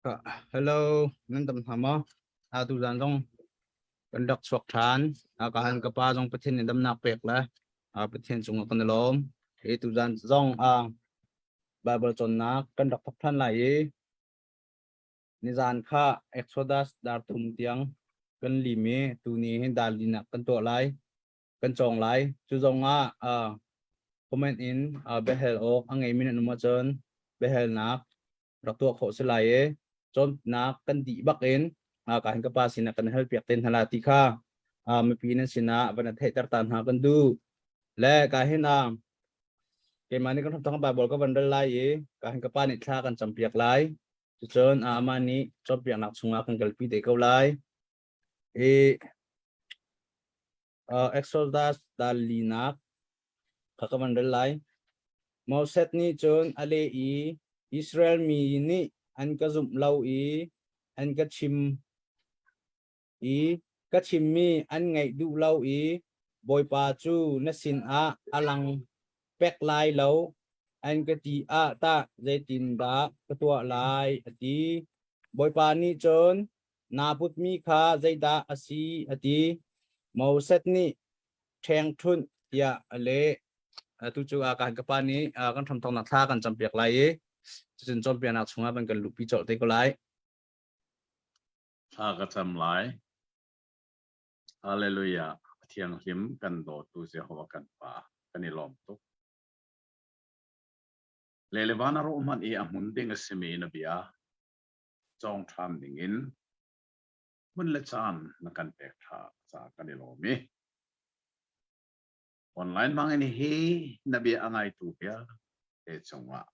Hello, nan dam hna maw? Atu zan zong kan rak chuak ṭhan. Ka han ka pa zong Pathian nih damnak pek le Pathian cungah kan i lawm. Hi tuzan zong Bible cawnnak kan rak thawk ṭhan lai i nizan kha Exodus dar thum tiang kan lim i tuni hin dar linak kan tuah lai. Kan cawng lai. Cu zong ah comment in biahal awk a ngeimi nan um ahcun biahalnak rak tuah khawh si lai i cawnnak kan dih bak in ka hin ka pa sinah kan hal piak te hna la ti kha mipi nan sinah van theihter ta hna kan duh le ka hin keimah nih kan hramthawk Bible ka van rel lai i ka hin ka pa nih thla kan campiak lai cucun amah nih cawnpiaknak chungah kan kalpi te ko lai i Exodus dal linak kha ka van rel lai. Moses nih cun a leh i Israel mi nih an ka zumh lo i an ka chim i ka chimmi an ngaih duh lo i Bawipa cu na sinah a lang pek lai lo an ka ti ah tah zeitindah ka tuah lai a ti. Bawipa nih cun naa putmi kha zeidah a si a ti. Moses nih ṭhengṭhunh tiah a leh. Atu cu kan ka pa nih kan hramthawknak thla kan campiak lai i cucun cawnpiaknak chungah van kan luhpi colh te ko lai. Thla ka cam lai. Hallelujah. Thianghlim kan dawtu Jehovah kan Pa kan i lawm tuk. Le le van a rawh hmanh i a hmun ding a simi na bia cawng ṭhan dingin hmun le caan na kan pek ṭha ca kan i lawm i online hmangin hi na bia a ngaitu vialte cungah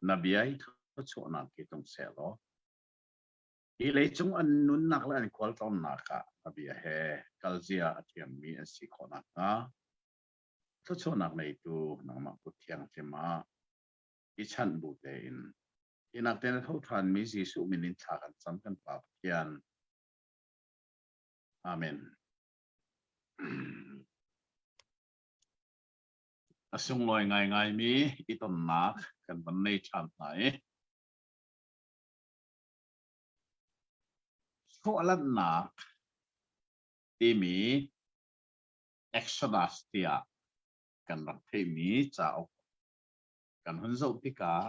na bia i thluachuahnak hi tlung seh law hi leicung an nunnak le an khualtlawnnak ah na bia he kalzia a thiammi an si khawh nakhnga thluachuahnak neitu nangmah kut thianghlim ah i chanh bu tein Hinak te na tho ṭhanmi Jesuh min in thla kan cam kan Pa Pathian. Amen. A sunglawi ngaingaimi i tonnak kan van nei ṭhan hna i chuahlannak timi Exodus tiah kan rak theihmi cauk kan hun zoh tikah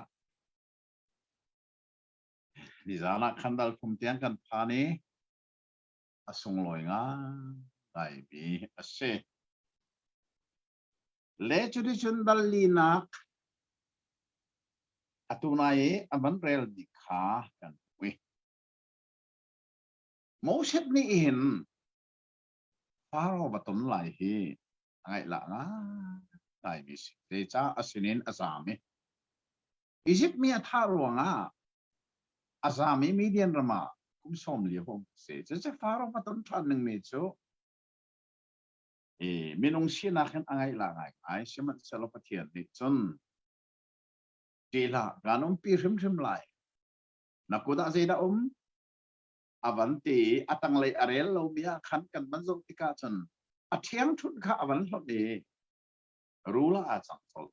nizan ah khan dal thum tiang kan phan i a sunglawi ngaimi a si. Le cuticun dal linak atu nai i a van rel bik kha kan hmu. Moses nih hin Faro va ton lai hi a ngaihlah ngaimi si. Zeicah a sinin a zaam i Izipt mi a thah ruangah a zaam i Midian ram ah kum sawm li a um si. Cucu Faro va ton ṭhan dingmi cu i minung sinak hin a ngaihlah ngaingai. Sihmanhsehlaw Pathian nih cun ṭih hlah, kaan umpi hrimhrim lai. Na kut ah zeidah um? A van ti i a tanglei a rel lomi ah khan kan van zoh tikah cun a ṭhiangṭhunh kha a van hlonh i rul ah aa cang colh.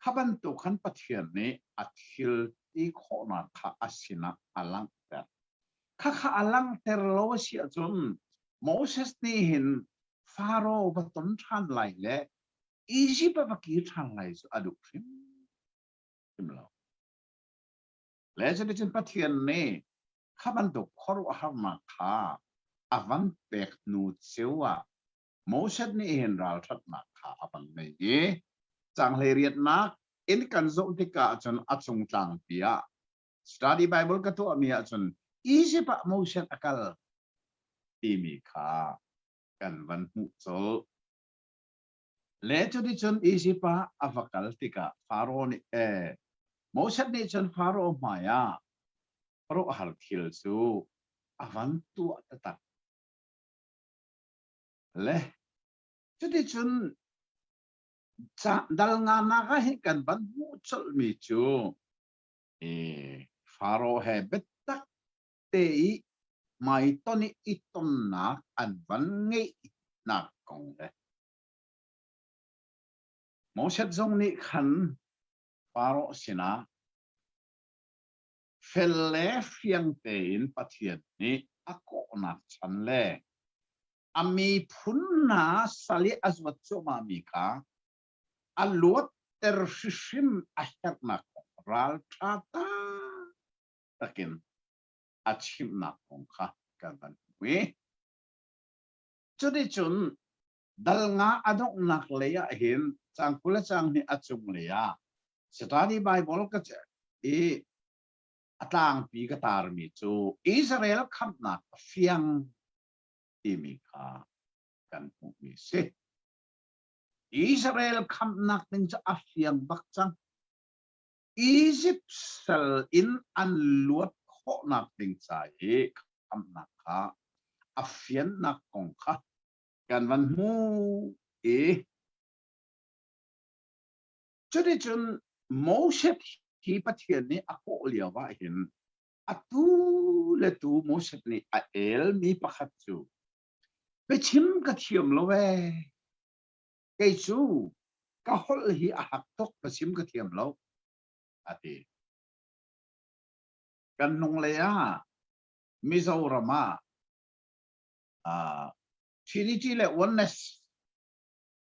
Kha bantuk khan Pathian nih a thil ti khawhnak kha a sinah a langhter. Khakha a langhter lo a si ahcun Moses nih hin Faro va ton ṭhan lai le Izipt a va kir ṭhan lai cu a duh hrimhrim lo. Le cuticun Pathian nih kha bantuk khuaruahharnak kha a van pek hnu ceu ah Moses nih hin ralṭhatnak kha a van nei i canghhlei riatnak in kan zoh tikah cun a cung tlangpi ah study Bible ka tuahmi ahcun Egypt ah Moses a kal timi kha kan van hmuh colh. Le cuticun Egypt ah a va kal tikah Faro nih eh, Moses nih cun Faro hmai ah khuaruahhar thil cu a van tuah taktak. Le cuticun dal nganak ah hin kan van hmuh colhmi cu Faro he biatak te i hmaiton i i tonnak an van ngeihnak kong le Moses zong nih khan. Faro sinah fel le fiang tein Pathian nih a kawhnak chan le a miphun hna sal i a zuat cuahmahmi kha a luatter hrihrim a herhnak kong ralṭha takin a chimhnak kong kha kan van hmu i cuticun dal nga a donghnak lei ah hin cang 20 le cang hnih a cung lei ah Study Bible ka i a tlangpi ka tarmi cu Israel khamhnak a fiang timi kha kan hmuhmi si. Israel khamhnak ding cu a fiang bak cang. Egypt sal in an luat khawhnak ding ca i khamhnak kha a fiannak kong kha kan van hmu i cuticun Moses hi Pathian nih a kawh lio ah hin atu le tu Moses nih a elmi pakhat cu biachim ka thiam lo ee kei cu ka holh hi a hak tuk biachim ka thiam lo a ti. Kan nung lei ah Mizoram ah uh, Trinity le Oneness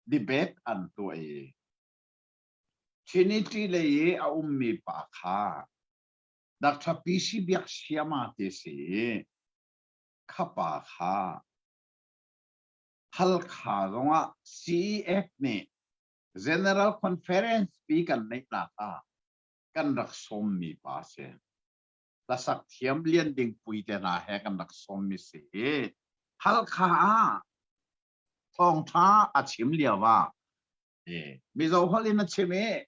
debate an tuah i Trinity lei i a ummi pa kha Dr. PC Biak Siama ti si i kha pa kha Halkha zongah CEF nih General Conference pi kan neihnak ah kan rak sawmmi pa si. Hlasak thiam Lian Ding Pui te hna he kan rak sawmmi si i Halkha ah thawngṭha a chim lio ah Mizo holh in a chim i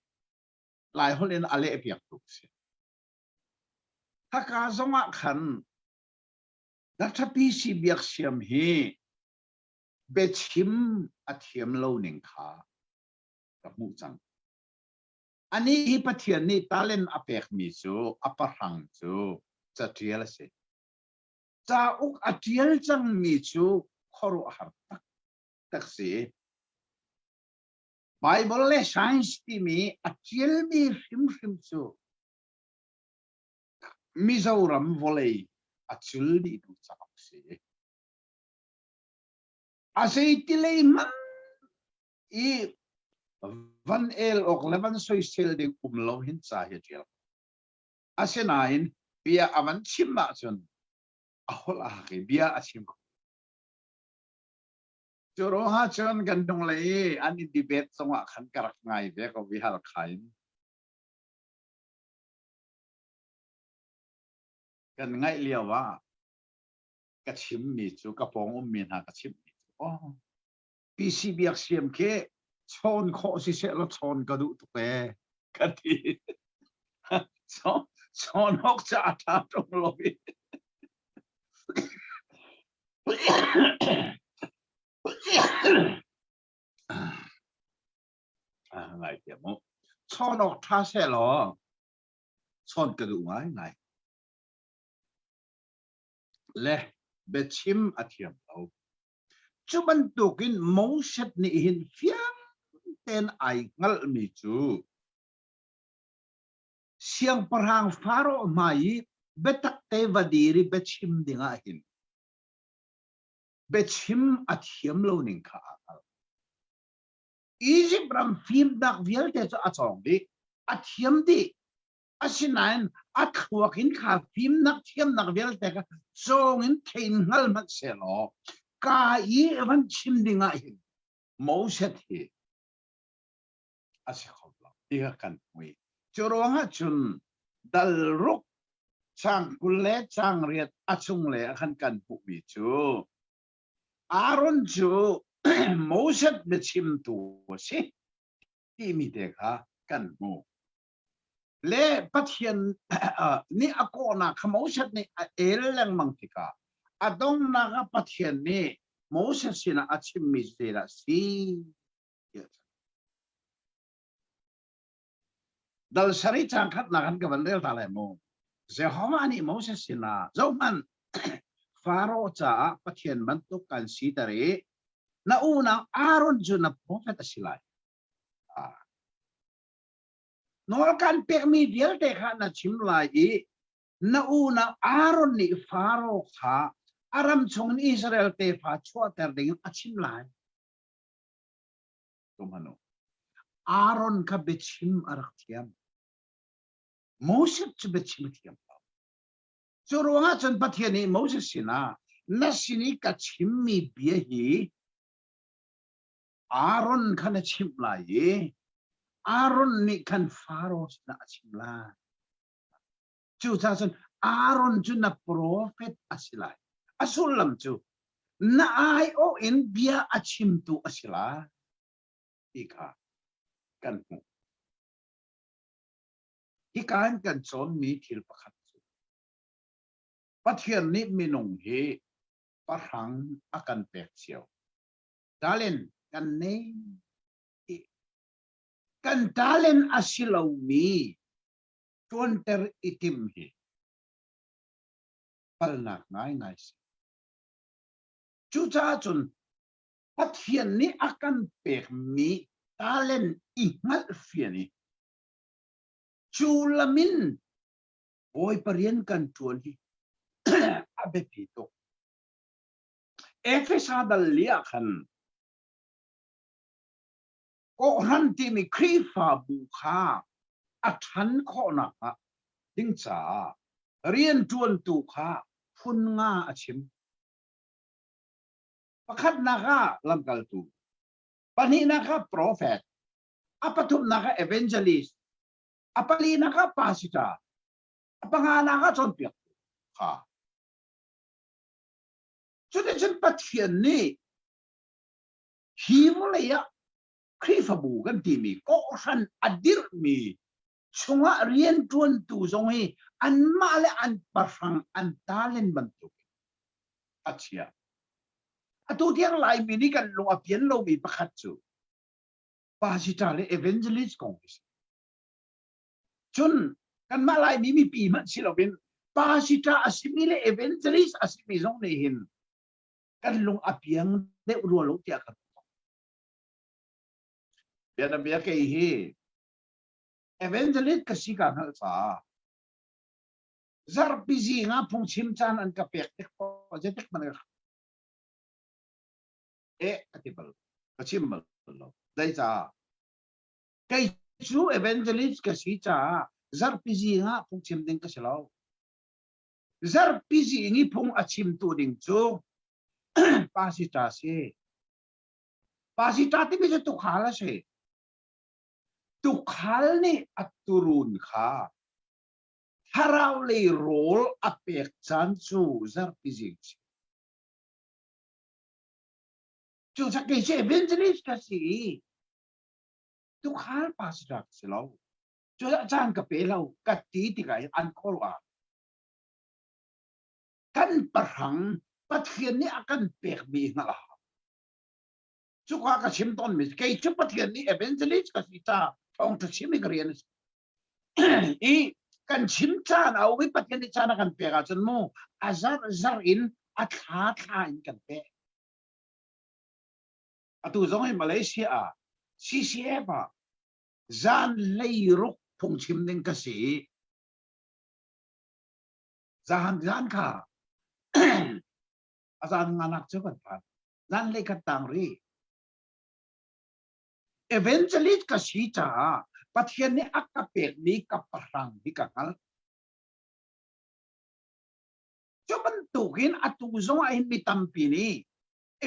Lai holh in a lehpiak tuk si. Haka zongah khan Dr. PC Biak Siam hi biachim a thiam lo ning kha ka hmuh cang. Anih hi Pathian nih talent a pekmi cu a pahrang cu caṭial a si. Cauk a ṭial cangmi cu khuaruahhar taktak si. Bible le science timi a ṭialmi hrimhrim cu Mizoram vawlei a cul dihtu cauk si. A zeitilei hmanh i van el awk le van soisel ding um lo hin ca hi a ṭial. Asinain bia a van chim ahcun a holh a hak i bia a chim kho. Cu ruangah cun kan hnunglei i an i debate zongah khan ka rak ngai ve ko i Halkha in. Kan ngaih lio ah ka chimmi cu ka pawng ummi hna ka chimmi cu oh PC Biak Siam khi chawn khawh si seh law chawn ka duh tuk ee ka ti. Chawn awk ca a ṭha ṭung lo i. Ngai thiam mu. Chawn awk ṭha seh law chawn ka duh ngaingai. Le biachim a thiam lo. Cu bantukin Moses nih hin fiang tein ai hngalhmi cu siangpahrang Faro hmai i biatak te va dir i biachim dingah hin biachim a thiam lo ning kha aa hngalh. Izipt ram fimnak vialte cu a cawng dih, a thiam dih. Asinain a thluak in kha fimnak thiamnak vialte kha cawng in thein hngal hmanh sehlaw ka i van chim ding ah hin Moses hi a si kho lo ti kha kan hmui. Cu ruangah cun dal ruk chang 20 le chang riat a chung le ah khan kan hmuhmi cu Aaron cu Moses biachimtu a si timi te kha kan hmuh. Le Pathian nih a kawhnak kha Moses nih a el lengmang tikah a donghnak ah Pathian nih Moses sinah a chimmi zeidah a si? Dal sarih cang khatnak han ka van rel ta lai mu. Jehovah nih Moses sinah zohhmanh Faro caah Pathian bantuk kan siter i na unau Aaron cu na profet a si lai. Nawl kan pekmi vialte kha na chim lai i na unau Aaron nih Faro kha a ram chungin Israel tefa chuahter dingin a chim lai. Tumhanu. Aaron kha biachim a rak thiam. Moses cu biachim a thiam lo. Cu ruangah cun Pathian nih Moses sinah na sin i ka chimmi bia hi Aaron kha na chimh lai i Aaron nih khan Faro sinah a chim lai. Cucaah cun Aaron cu na profet a si lai. A sullam cu na aiawh in bia a chimtu a si lai ti kha kan hmuh. Hika in kan cawnmi thil pakhat cu Pathian nih minung hi pahrang a kan pek cio. Talent kan nei. Kan talent a si lomi ṭuanter i tim hi palnak ngaingai si. Cucaah cun Pathian nih a kan pekmi talent i hngalhfian i cu lamin Bawipa rian kan ṭuan hi a biapi tuk. Efesa dal li ah khan kawhhran timi Khrihfabu kha a ṭhan khawhnak ah ding caah rianṭuantu kha phun nga a chim. Pakhatnak ah lamkaltu, pahnihnak ah profet, a pathumnak ah evangelist, a palinak ah pastor, a panganak ah cawnpiaktu kha. Cuticun Pathian nih hi vawlei ah Khrihfabu kan timi kawhhran a dirhmi chungah rianṭuantu zong hi anmah le an pahrang an talent bantuk a chia. Atu tiang Laimi nih kan lung a pian lomi pakhat cu pastor le evangelist kong hi si. Cun kanmah Laimi mipi hmanh si loin pastor a simi le evangelist a simi zong nih hin kan lung a piang deuh rua lo tiah kan ruah. Bianabia kei hi evangelist ka si ka hngalh caah zarhpi zing ah phungchim caan an ka pek tik poah zeitik hmanh ka eh ka ti bal ka chim bal lo zei caah kei cu evangelist ka si caah zarhpi zing ah phungchim ding ka si lo zarhpi zing i phung a chimtu ding cu pastor si pastor timi cu tukhal a si tukhal nih a turun kha thlarau lei rawl a pek caan cu zarhpi zing si cu kei cu evangelist ka si i tukhal pastor ka si lo cu caan ka pe lo ka ti tikah an khuaruah kan pahrang Pathian nih a kan pekmi hngalh a hau cuka ka chim tawnmi kei cu Pathian nih evangelist ka si ca thawngṭha chim i ka rian a si i kan chim caan a um i Pathian nih caan a kan pek ahcun mu a zarh zarh in a thla thla in kan pek atu zong hi Malaysia ah CCF ah zan 16 phungchim ding ka si zan zan kha a zan nganak cu kan phan zan lei khat tang ri evangelist ka si caah Pathian nih a ka pekmi ka pahrang hi ka hngalh cu bantukin atu zong ah hin mi tampi nih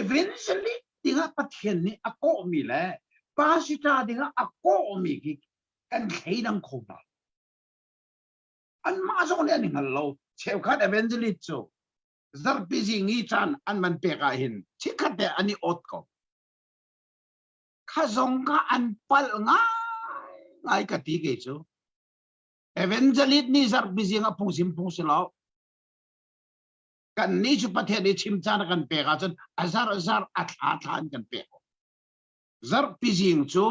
evangelist dingah Pathian nih a kawhmi le pastor dingah a kawhmi khi kan thleidang kho hna anmah zong nih an i hngal lo cheukhat evangelist cu zarhpi zing i caan an man pek ah hin chikkhat te an i awt ko kha zong kha an palh ngai ngai ka ti kei cu evangelist nih zarhpi zing a phungsim phung si lo kan nih cu Pathian nih chim caan a kan pek ahcun a zarh zarh a thla thla in kan pek zarhpi zing cu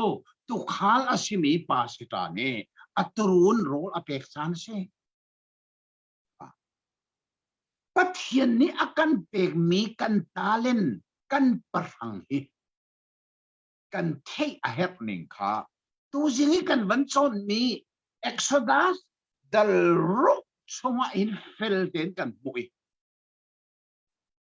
tukhal a simi pa sita nih a turun rawl a pek caan a si Pathian nih a kan pekmi kan talent kan pahrang hi kan theih a herh ning kha tuzing i kan van cawnmi Exodus dal ruk chungah hin fel tein kan hmuh i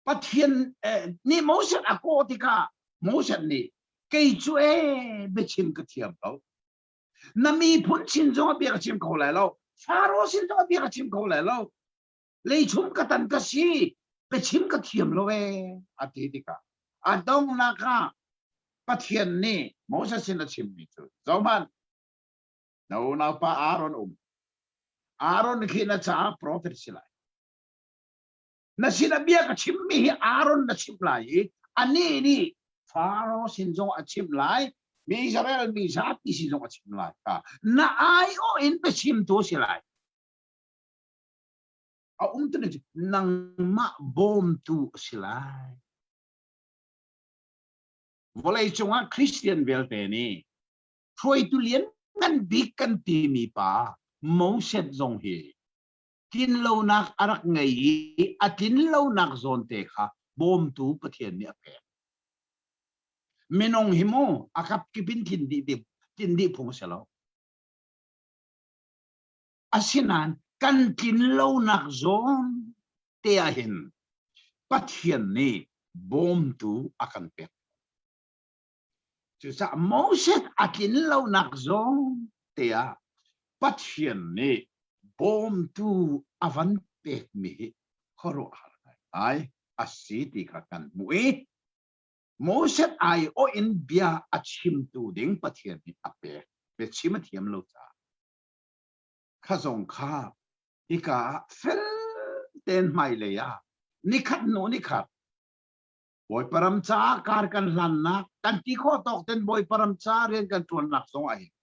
Pathian nih Moses a kawh tikah Moses nih kei cu ee biachim ka thiam lo. Na miphun sin zong ah bia ka chim kho lai lo. Faro sin zong ah bia ka chim kho lai lo. Leichum ka tan ka si biachim ka thiam lo ee a ti tikah a donghnak ah Pathian nih Moses sin a chimmi cu zohhmanh na unaupa Aaron um Aaron khi na caah prophet si lai na sinah bia ka chimmi hi Aaron na chimh lai i anih nih Faro sin zong a chimh lai mi Israel mi zapi sin zong a chim lai ka na aiawh in biachimtu si lai a um tu nangmah bawmtu a si lai vawlei cungah Christian vialte nih hruaitu lian ngan bik kan timi pa Moses zong hi tlinlonak a rak ngei i a tlinlonak zawnte kha bawmtu Pathian nih a pek. Minung hi mu a kap kip in tlin dih tlin dih phung a si lo. Asinain kan tlinlonak zawn te ah hin Pathian nih bawmtu a kan pek. Cucaah Moses a tlin lonak zawn te ah Pathian nih bawmtu a van pekmi hi khuaruahhar ngai a si ti kha kan hmuh i Moses aiawh in bia a chimtu ding Pathian nih a pek. Biachim a thiam lo caah. Kha zong kha hika ah fel tein hmailei ah nikhat hnu nikhat Bawipa ram caah kar kan hlannak kan ti khawh tawk ten Bawipa ram caah rian kan ṭuannak zong ah hin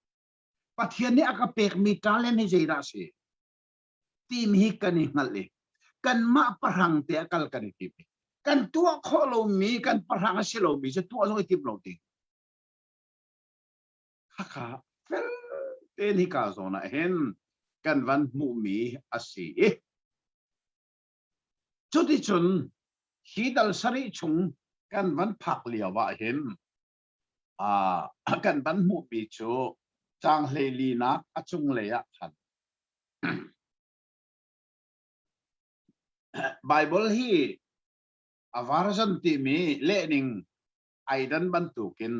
Pathian nih a ka pekmi talent hi zeidah a si timi hi kan i hngalh i kanmah pahrang te a kal kan i tim i kan tuah khawh lomi kan pahrang a si lomi cu tuah zong i tim lo ding khakha fel tein hika zawn ah hin kan van hmuhmi a si i Cuticun hi dal sarih chung kan van phak lio ah hin kan van hmuhmi cu caang hleilinak a cunglei ah khan Baibal hi a version timi lehning ai dan bantukin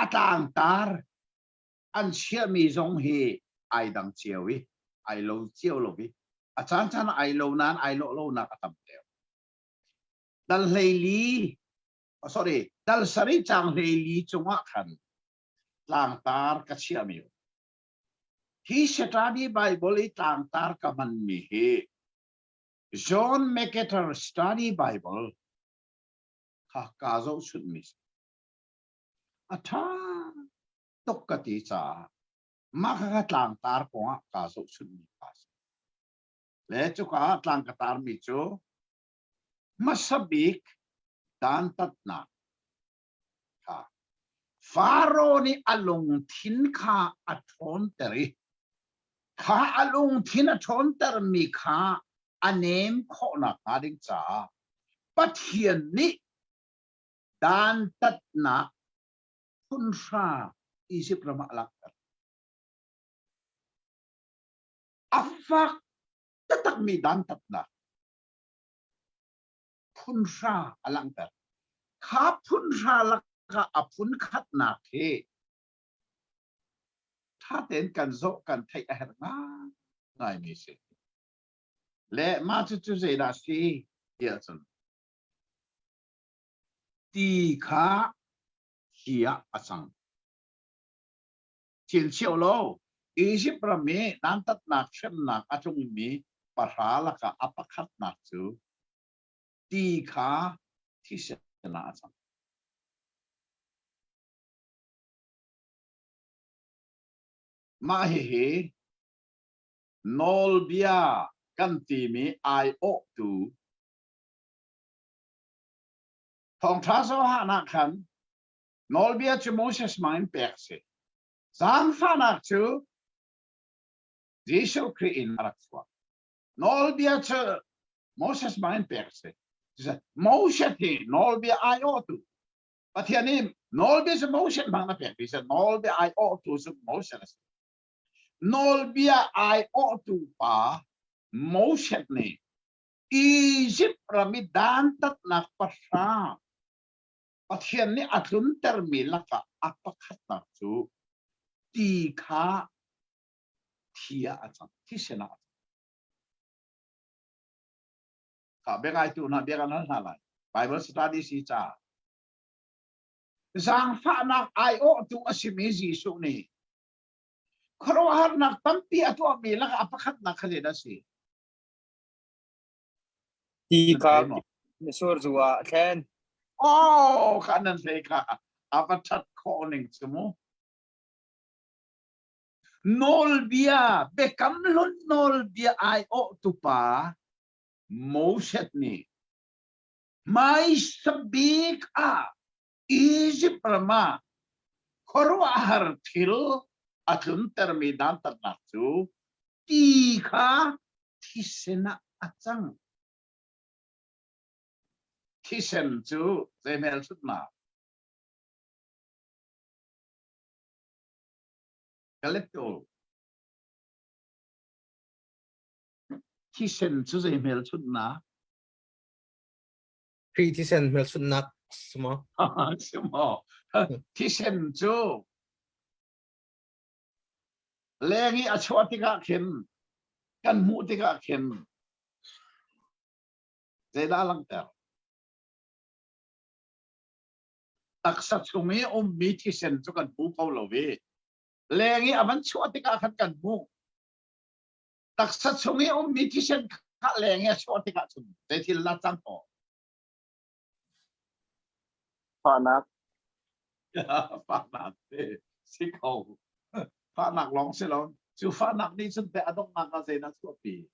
a tlangtar an chiahmi zong hi ai dang cio i ai lo cio lo i a caan caan ai lo nain ai lawh lonak a tam deuh. Dal hleili oh, sorry dal sarih caang hleili cungah khan tlangtar ka chiahmi hi Saturday Bible i tlangtar ka hmanmi hi John MacArthur Study Bible kha kaa zohchunhmi a ṭha tuk ka ti caah mah kha tlangtar kongah kaa zohchunhmi kha a si. Le cuka ah tlang ka tarmi cu hmasa bik dantatnak kha Faro nih a lungthin kha a ṭhawnter i kha a lungthin a ṭhawntermi kha a nem khawh nakhnga ding caah Pathian nih dantatnak phunhra Izipt ram ah a langhter. A fak taktakmi dantatnak phunhra a langhter. Kha phunhra lakah a phun khatnak hi ṭha tein kan zoh kan theih a herh ngaingaimi si. Le mah cucu zeidah a si tiah cun Ti kha hi ah a cang. Chinchiah law Izipt ram i dantatnak hremnak a tlungmi pahra lakah a pakhatnak cu ti kha thisen ah a cang. Mah hihi nawlbia kan timi aiawhtu Thawngṭha zohahnak khan nawlbia cu Moses hmang in pek a si. Zaangfahnak cu Jesuh Khrih in a rak chuak. Nawlbia cu Moses hmang in pek a si. Moses hi nawlbia aiawhtu Pathian nih nawlbia cu Moses hmang na pek ti nawlbia aiawhtu cu Moses a si. Nawlbia aiawhtu pa Moses nih Izipt ram i dantatnak pahra Pathian nih a tluntermi lakah a pakhatnak cu ti kha thi ah a cang, thisen ah a cang. Kha biangaitu hna bia kan hal hna lai. Bible study si ca. Zaangfahnak aiawhtu a simi Jesuh nih khuaruahharnak tampi a tuahmi lakah a pakhatnak kha zeidah a si? Ti kha mitsur zu ah a thlen. Oh, kha nan hlei kha a va ṭhat khawh ning cu mu. Nawlbia, biakam hlun nawlbia aiawhtu pa Moses nih hmaisa bik ah Izipt ram ah khuaruahhar thil a tluntermi dantatnak cu ti kha thisen ah a cang. Thisen cu zei hmelchunhnak? Galetol. Thisen cu zei hmelchunhnak? Khrih thisen hmelchunhnak si maw? Si maw? Thisen cu Leng i a chuah tikah khin kan hmuh tikah khin zeidah a langhter? Taksa chung i ummi thisen cu kan hmu kho lo i leng i a van chuah tikah khan kan hmuh. Taksa chung i ummi thisen kha leng i a chuah tikah cun zei thil dah cang aw? Fahnak. Fahnak te si ko. Fahnak lawng si lo. Cu fahnak nih cun te a donghnak ah zeidah chuahpi?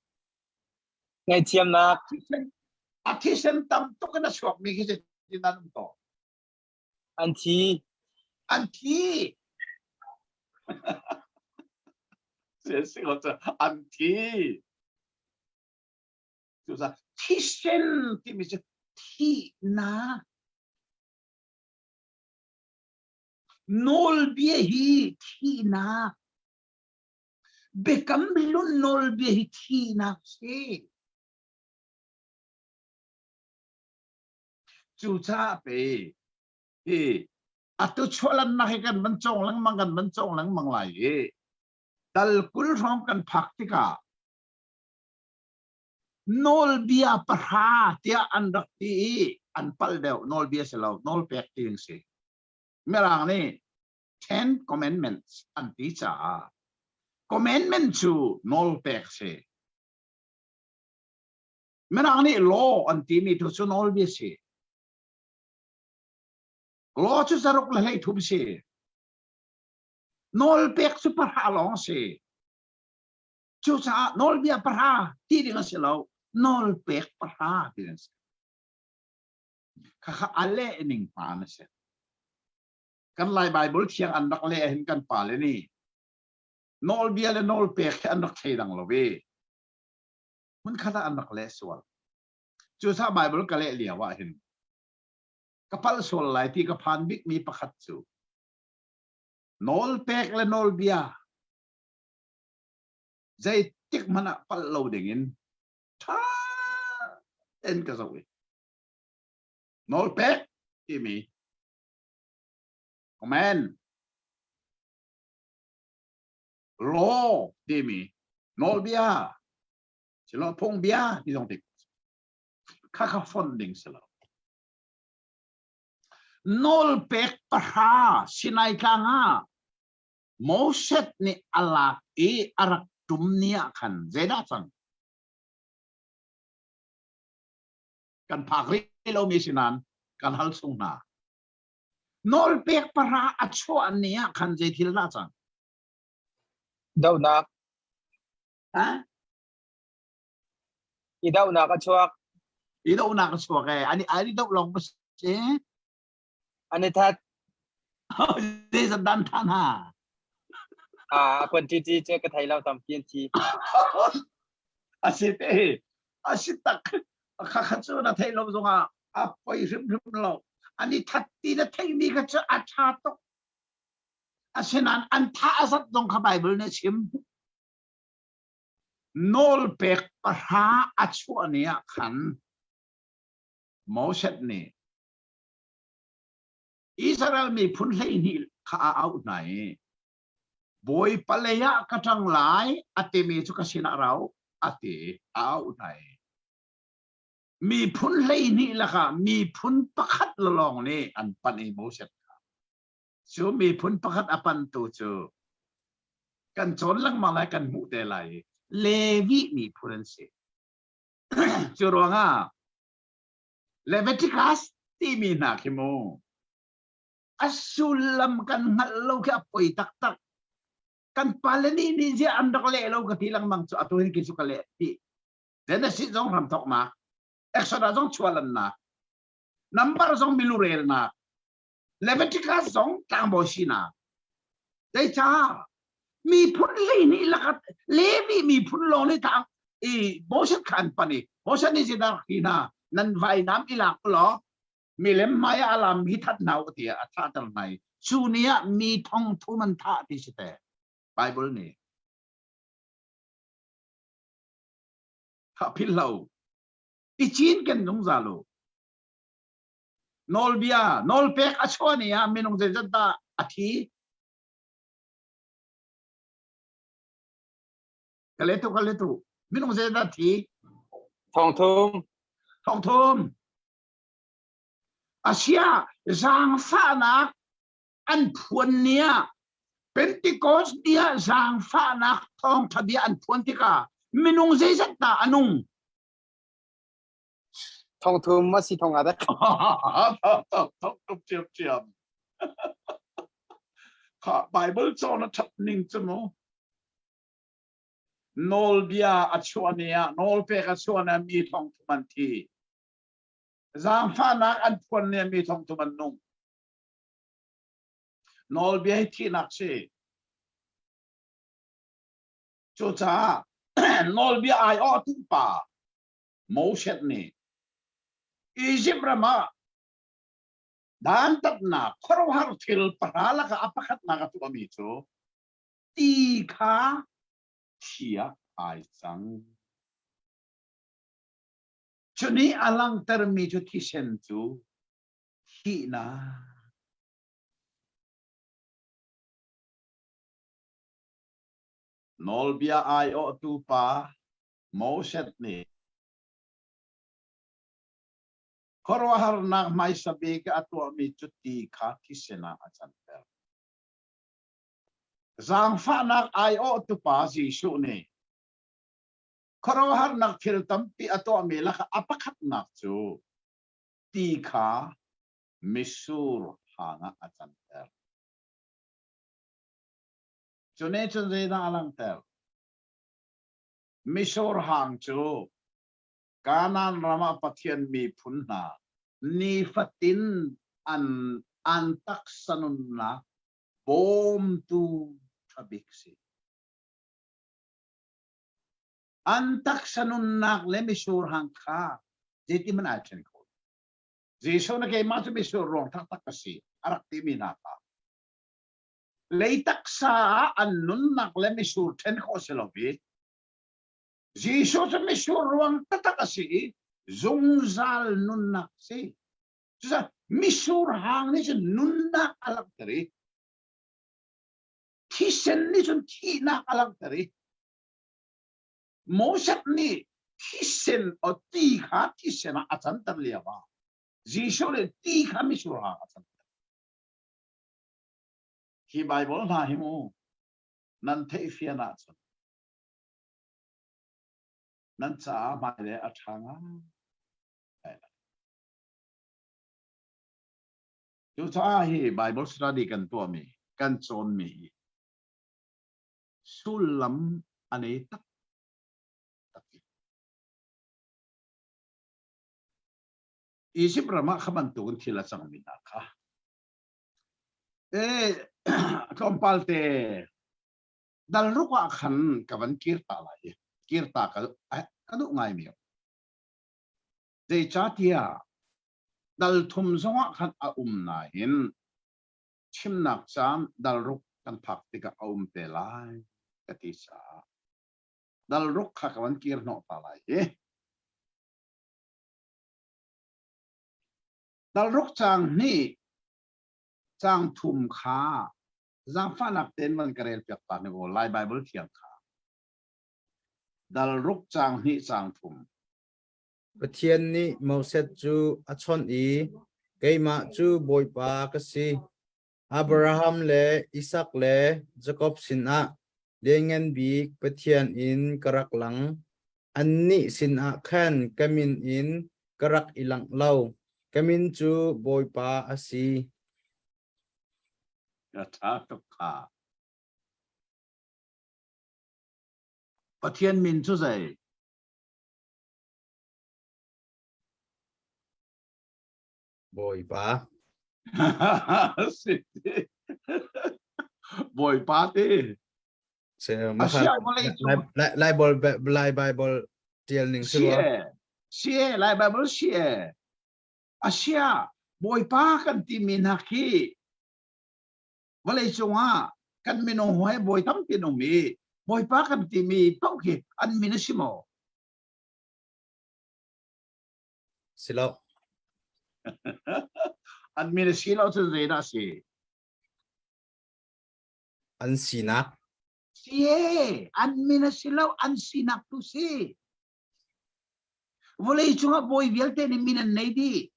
Ngaihthiamnak. A thisen tam tuk in a chuakmi khi zeitin an um to? An thi. An thi. Si ko an thi. Cucaah thisen timi cu thihnak nawlbia hi thihnak biakam hlun nawlbia hi thihnak si. Cucaah pe hi atu chuahlannak hi kan van cawng lengmang kan van cawng lengmang lai i dal 20 hrawng kan phak tikah Nawlbia pahra tiah an rak ti i an palh deuh. Nawlbia si lo, nawlpek ti ding si. Mirang nih Ten Commandments an ti caah commandment cu nawlpek si. Mirang nih law an timi tu cu nawlbia si. Law cu zaruk le 13 si. Nawlpek cu pahra lawng si. Cucaah nawlbia pahra ti ding a si lo, nawlpek pahra ti ding a si. Khakha a leh ning hmaan a si. Kan Lai Bible thiang an rak leh hin kan pale nih nawlbia le nawlpek hi an rak thleidang lo i hmunkhat ah an rak leh sual. Cucaah Bible ka leh lio ah hin ka palh sual lai ti ka phan bikmi pakhat cu nawlpek le nawlbia Zeitik hmanh ah palh lo dingin ṭha tein ka zoh i nawlpek timi command law timi nawlbia silo phungbia ti zong ti kha kha fonh ding si lo. Nawlpek pahra Sinai tlang ah Moses nih a lak i a rak ṭum ni ah khan zeidah cang? Kan phak rih lomi si nain kan hal chung hna. Nawlpek pahra a chuah ni ah khan zei thil dah cang? Dohnak. Ha? I dohnak a chuak. I dohnak a chuak ee. Ani ai doh lawng ma si? An i that. Zeizat dan than ha? Ah, quantity cu ka thei lo tampi an thi. A si te. A si tak. Kha kha cu na thei lo zongah a poi hrimhrim lo. An i that ti na theimi kha cu a tha tuk. Asinain an tha a zat zong kha Bible nih a chim. Nawlpek pahra a chuah ni ah khan Moses nih Israel miphun 12 kha a auh hna i Bawipa lei ah ka ṭang lai a timi cu ka sinah rau a ti a auh hna i miphun 12 lakah miphun pakhat lawng nih an panh i Moses kha cu miphun pakhat a pantu cu kan cawn lengmang lai kan hmuh te lai i Levi miphun an si. Cu ruangah Leviticus timi hna khi mu a sullam kan hngalh lo khi a poi taktak. Kan pale nih nih ziah an rak leh lo ka ti lengmang cu atu hin khi cu ka leh ti. Genesis zong hramthoknak, Exodus zong chuahlannak, Number zong milurelnak, Leviticus zong tlangbawi sinak. Zeicah miphun 12 lakah Levi miphun lawng nih tlang i Moses kha an pan i Moses nih zeidah hi hna nan vainam i lak ulaw milem hmai ah a lam hi that hna u tiah a thahter hna i cu ni ah mi thong thum an thah ti si te Bible nih kha philh lo i cin ken zungzal u Nawlbia nawlpek a chuah ni ah minung zeizat dah a thi? Ka let u, ka let u. Minung zeizat dah thi? Thong thum. Thong thum. Asia zaangfahnak an phuan ni ah Pentecost ni ah zaangfahnak thawngṭha bia an phuan tikah minung zeizat dah a nung? Thong thum ma si thong a dak. Thong thum chiam chiam. Kha Bible cawn a that ning cu mu. Nawlbia a chuah ni ah nawlpek a chuah ni ah mi thong thum an thi. Zaangfahnak an phuan ni ah mi thong thum an nung. Nawlbia hi thihnak si. Cucaah nawlbia aiawhtu pa Moses nih Izipt ram ah dantatnak khuaruahhar thil pahra lakah a pakhatnak a tuahmi cu ti kha thi ah ai cang. Cu nih a langhtermi cu thisen cu thihnak. Nawlbia aiawhtu pa Moses nih khuaruahharnak hmaisa bik a tuahmi cu ti kha thisen ah a canter. Zaangfahnak aiawhtu pa Jesuh nih khuaruahharnak thil tampi a tuahmi lakah a pakhatnak cu ti kha mitsur hang ah a canter. Cu nih cun zeidah a langhter? Mitsur hang cu Kanaan ram ah Pathian miphun hna nifatin an an taksa nunnak bawmtu ṭha bik si. An taksa nunnak le mitsur hang kha zeitin ai ṭhen kho. Jesuh na keimah cu mitsur ruang taktak ka si a rak timi hna kha lei taksa ah an nunnak le mitsur ṭhen khawh si lo i Jesuh cu mitsur ruang taktak a si i zungzal nunnak a si. Cucaah mitsur hang nih cun nunnak a langhter i thisen nih cun thihnak a langhter i Moses nih thisen o ti kha thisen ah a canter lio ah Jesuh nih ti kha mitsur hang a canter. Hi Bible hna hi mu nan theih fian ahcun nan caah hmailei a ṭha ngai. Cucaah hi Bible study kan tuahmi, kan cawnmi hi sullam a nei tak tak. Egypt ram ah kha bantukin thil a cangmi hna kha tlawmpal te dal ruk ah khan ka van kir ta lai i kir ta ka ka duh ngai mi zeicahtiah dal thum zongah khan a um nain chimnak caan dal ruk kan phak tikah a um te lai ka ti caah. Dal ruk kha ka van kir hnawh ta lai hi. Dal ruk caang hnih caang thum kha zaangfahnak tein van ka rel piak ta ne aw Lai Bible thiang kha. Dal ruk caang hnih caang thum. Pathian nih Moses cu a chawnh i keimah cu Bawipa ka si. Abraham le Isak le Jakob sinah Lianngan Bik Pathian in ka rak lang. Annih sinah khan ka min in ka rak i langh lo. Ka min cu Bawipa a si. Ka ṭha tuk kha. Pathian min cu zei? Bawipa. Si Bawipa ti. Lai Lai Bible tial ning si Si Lai Bible si e. Asia Bawipa kan ti mi hna khi vawlei cungah kan minung hawi bawi tampi an um i Bawipa kan timi paoh khi an min a si maw? Si lo. An min a si lo cun zeidah a si? An sinak. Si e, an min a si lo, an sinak tu si. Vawlei cungah bawi vialte nih min an nei dih.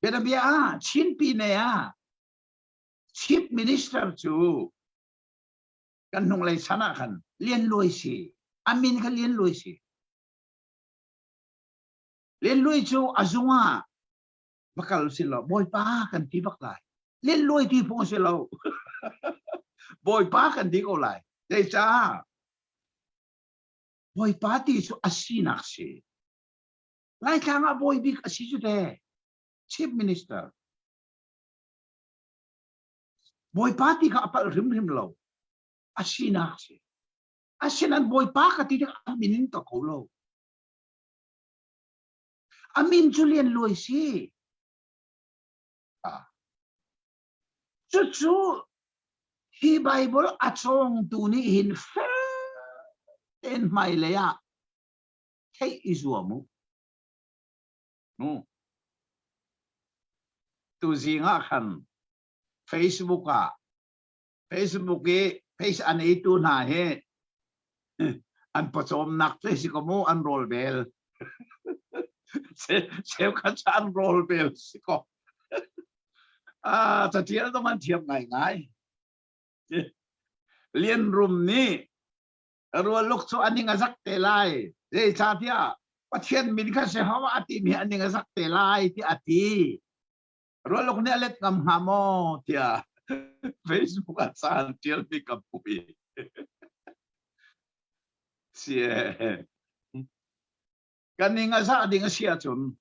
Bianabia ah Chin Pine ah Chief Minister cu kan hnunglei chan ah khan Lian Luai si. A min kha Lian Luai si. Lian Luai cu a zung ah va kal si lo Bawipa kan ti bak lai. Lian Luai ti phung si lo. Bawipa kan ti ko lai. Zeicah? Bawipa ti cu a sinak si. Laitlang ah bawi bik a si cu te. Chief Minister. Bawipa ti kha a palh hrimhrim lo. A sinak si. Asinain Bawipa ka ti tik a min in ka ko lo. A min cu lian luai si. Ah. Cucu hi Bible a cawngtu nih hin fel tein hmailei ah theih i zuam u. Nu. Tuzing ah khan Facebook ah Facebook i face an eitu hna hi an pawcawmnak cu si ko mu an rawl bel cheukhat cu an rawl bel si ko ah catial dong an thiam ngai ngai Lian Rum nih rualuk cu a ning a zak te lai zeicahtiah Pathian min kha Jehovah a timi a ning a zak te lai tiah a ti rualuk nih a let ngam hnga maw tiah Facebook ah ca an ṭialmi ka hmuh i sie kan ning a zah ding a si ahcun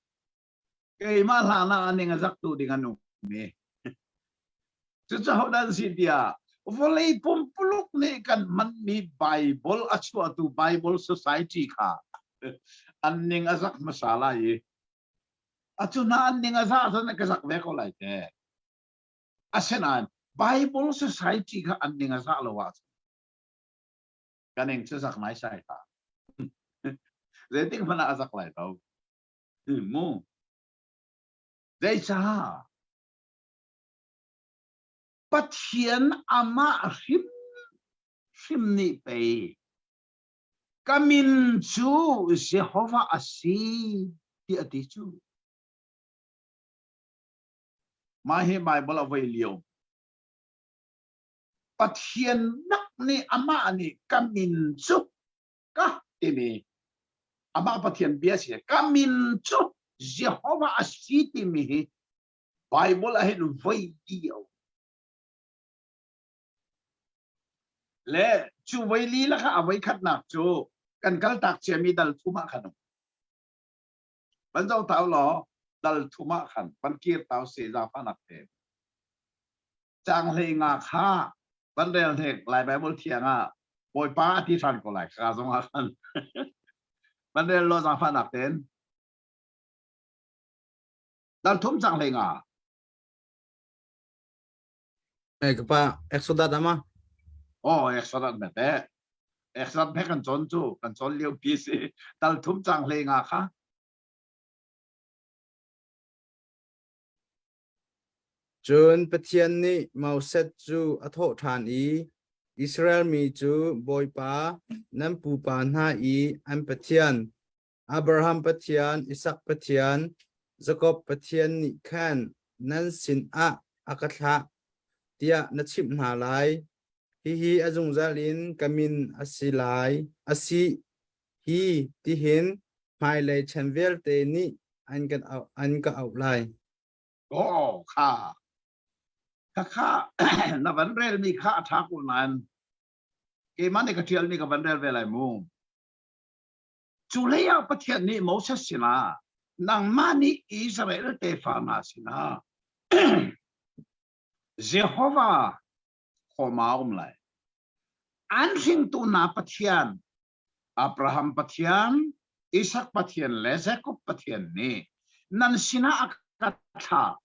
keimah hlan ah a ning a zaktu ding an um i cucu hodah an si tiah vawlei pumpuluk nih kan hmanmi Bible a chuahtu Bible Society kha an ning a zak hmasa lai i atu hna an ning a zah cun ka zak ve ko lai te asinain Bible Society kha an ning a zah lo ahcun ka ning cu zak nai sai hlah zeitik hmanh ah a zak lai lo Mu. Zeicah? Pathian amah hrim hrim nih pei ka min cu Jehovah a si ti a ti cu. Mah hi Bible a voi lio. Pathian nak nih amah nih ka min cu ka timi amah Pathian bia si ka min cu Jehovah a si timi hi Bible ah hin voi li a um. Le cu voi li lakah a voi khatnak cu kan kaltak ciami dal thum ah khan um. Van zo tau law dal thum ah khan van kir tau se zaangfahnak te. Caang hlei nga kha van rel hnek Lai Bible thiang ah Bawipa a ti ṭhan ko lai ka zong ah khan van rel law zaangfahnak ten dal thum caang hlei nga Eh ka pa Exodus ama. Oh, Exodus me te. Exodus me kan cawn cu kan cawn lio pi si. Dal thum cang hlei nga kha. Cun Pathian nih Moses cu a thawh ṭhan i, Israel mi cu Bawipa nan pupa hna i an Pathian, Abraham Pathian, Isak Pathian, Jakob Pathian nih khan nan sinah a ka thlah, tiah na chimh hna lai. Hihi a zungzal in ka min a si lai, a si hi tihin hmailei chan vialte nih an kan auh, an ka auh lai. Oh, kha. Kha kha na van rel mi kha a tha ko nain keimah nih ka tial mi ka van rel ve lai mu. Cu lei ah Pathian nih Moses sinah nangmah nih Israel tefa hna sinah Jehovah khawma um lai. An hringtu hna Pathian Abraham Pathian, Isak Pathian le Jakob Pathian nih nan sinah a ka thlah.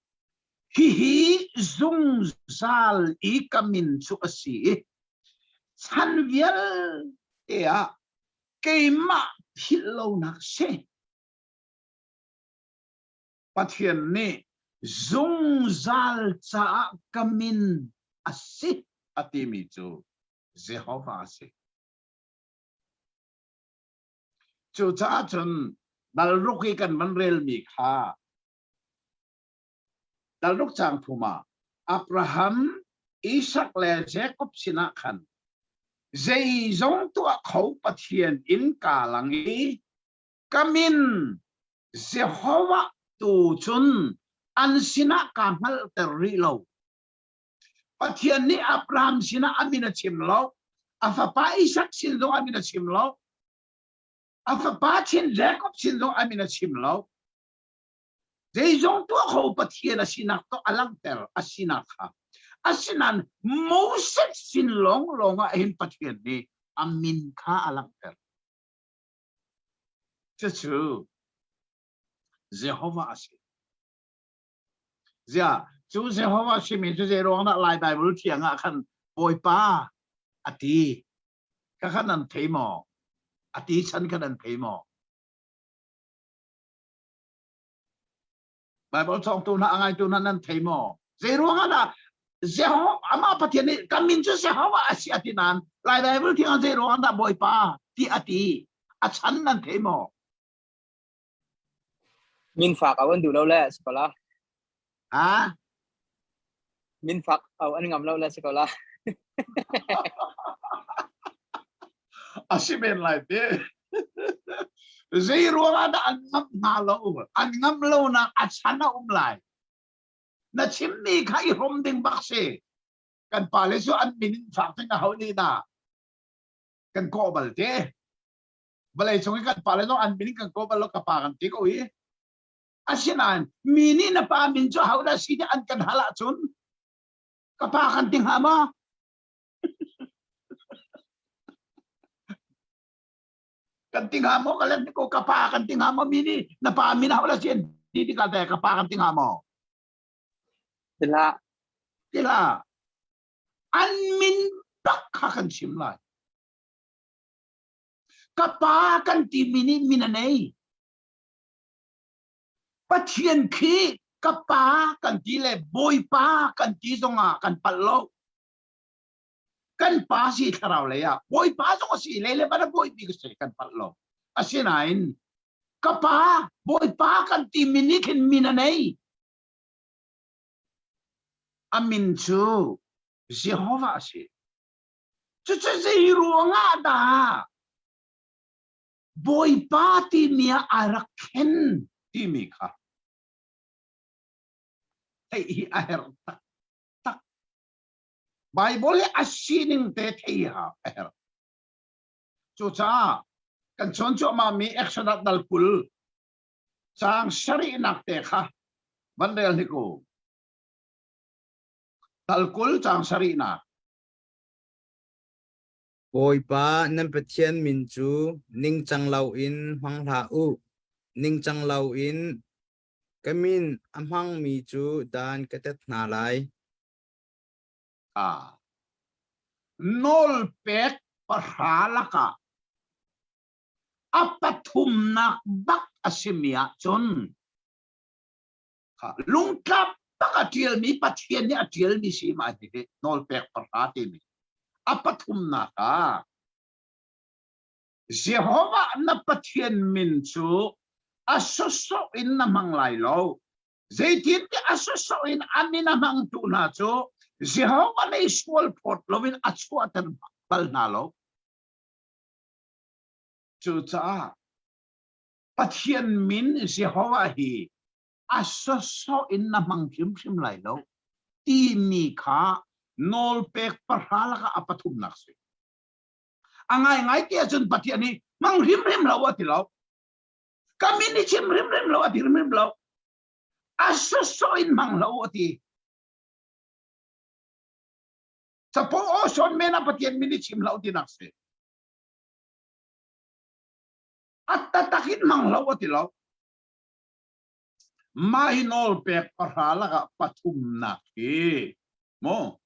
Hihi zungzal i ka min cu a si i chan vialte ah keimah philh lonak si. Pathian nih zungzal caah ka min a si a timi cu Jehovah a si. Cucaah cun dalruk i kan van relmi kha dalruk caang thum ah Abraham, Isak le Jakob sinah khan zeizong tuah kho Pathian in kaa lang i ka min Jehovah tu cun an sinah kaa hngalhter rih lo. Pathian nih Abraham sinah a min a chim lo. A fapa Isak sin zong a min a chim lo. A fapa chin Jacob sin zong a min a chim lo. Zeizong tuah kho Pathian a sinak to a langhter a sinak kha. Asinain Moses sin lawng lawng ah hin Pathian nih a min kha a langhter. Cucu Jehovah a si. Ziah, cu Jehovah simi cu zei ruang dah Lai Bible thiang ah khan Bawipa a ti. Kha kha nan thei maw? A ti chan kha nan thei maw? Bible cawngtu hna a ngaitu hna nan thei maw? Zei ruang ah dah Jehovah amah Pathian nih ka min cu Jehovah a si a ti nain Lai Bible thiang ah zei ruang ah dah Bawipa ti a ti? A chan nan thei maw? Min fak au an duh lo le si ko la. Ha? Min fak au an ngam lo le si ko la. A si men lai te. Zei ruang ah dah an ngam hna lo? An ngam lo nak a chan a um lai. Na chimmi kha i hrom ding bak si. Kan pale cu an min in fak ding a hau ni na. Kan kawh bal te. Vawlei cung i kan pale zong an min kan kaw bal lo ka pa kan ti ko i asinain mi nih na pa min cu hodah si ti an kan hal ahcun ka pa kan ti hnga maw? Kan ti hnga maw? Ka let ko ka pa kan ti hnga maw? Mi nih na pa min hodah si an ti tikah teh ka pa kan ti hnga maw? Tila. Tila. An min bak kha kan chim lai. Ka pa kan timi nih min a nei. Pathian khi ka pa kan ti le Bawipa kan ti zongah kan palh lo. Kan pa si thlarau lei ah Bawipa zong a si lei le van a bawipi ka si kan palh lo. Asinain ka pa Bawipa kan timi nih khin min a nei. A min cu Jehovah a si. Cucu zei ruangah dah Bawipa timi ah ai rak khen timi kha theih hi a herh taktak. Bible hi a sining te thei ha a herh. Cucaah kan cawn cuahmah mi Exodus dal 20 caang sarihnak te kha van rel hnik u. Dal 20 caang sarihnak. Bawipa nan Pathian min cu ningcang loin hmang hlah u. Ningcang loin ka min a hmangmi cu dan ka tet hna lai. Ah. Nawlpek pahra lakah a pathumnak bak a simi ahcun lungtlap bak a ṭialmi Pathian nih a ṭialmi si mah hi nawlpek pahra timi a pathumnak ah Jehovah na Pathian min cu a sawsawh in na hmang lai lo. Zeitintiah a sawsawh in a min a hmangtu hna cu Jehovah nih sual phawt loin a chuahter bal hna lo. Cucaah Pathian min Jehovah hi a sawsawh in na hmang hrimhrim lai lo timi kha nawlpek pahra lakah a pathumnak si. A ngaingai ti ahcun Pathian hi hmang hrimhrim lo a ti lo. Ka min i chim hrimhrim lo a ti hrimhrim lo. A sawsawh in hmang lo a ti. Capo aw sawn men ah Pathian min i chim lo tinak si. A tatak in hmang lo a ti lo. Mah hi nawl pek pahra lakah pathumnak hi mu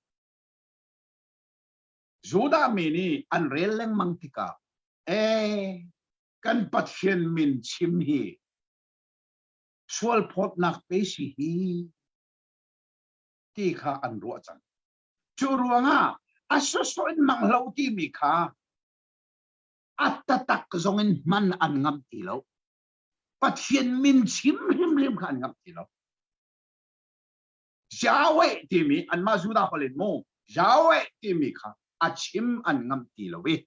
Judah mi nih an rel lengmang tikah ee kan Pathian min chim hi sualphawtnak pe si hi ti kha an ruah cang. Cu ruangah a sawsawh in mang lo timi kha a tatak zong in hman an ngamh ti lo. Pathian min chim hrimhrim kha an ngamh ti lo. Yahweh timi anmah Judah holh in mu Yahweh timi kha a chim an ngamh ti lo i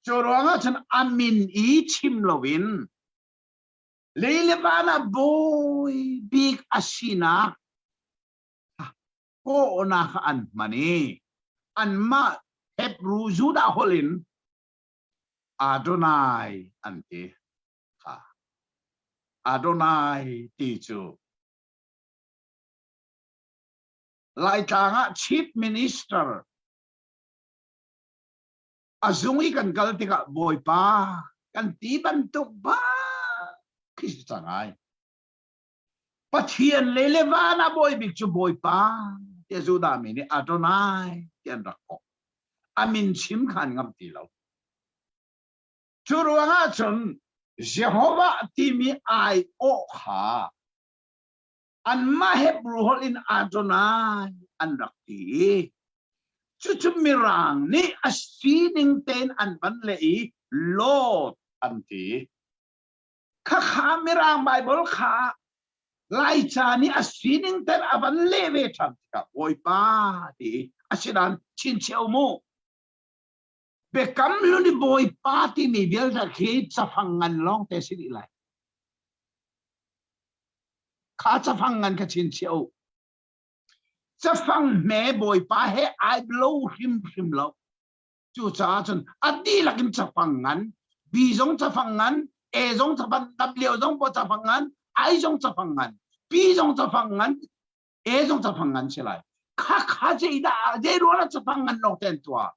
cu ruangah cun a min i chim loin lei le van ah bawi bik a sinak kawhnak kha an hman i anmah Hebrew Judah holh in Adonai an ti kha Adonai ti cu Laitlang ah Chief Minister a zung i kan kal tikah Bawipa kan ti bantuk bak khi si cang ai. Pathian le le van ah bawi bik cu Bawipa tiah Judah mi nih Adonai ti an rak kawh. A min chim kha an ngamh ti lo. Cu ruangah cun Jehovah timi aiawh kha anmah Hebrew holh in Adonai an rak ti i cucu Mirang nih a sining tein an van leh i Lord an ti. Khakha Mirang Bible kha Laica nih a sining ten a van leh ve ṭhan tikah Bawipa ti asinain chinchiah mu. Biakam hlun i Bawipa timi vialte khi cafang ngan lawng te si dih lai. Kha cafang ngan kha chinchiah u. Cafang hme Bawipa he ai lo hrimhrim lo. Cucaah cun a dihlak in cafang ngan, B zong cafang ngan, A zong cafang, W zong pawh cafang ngan, I zong cafang ngan, P zong cafang ngan, A zong cafang ngan si lai. Kha kha zeidah zei ruangah cafang ngan lawng te an tuah?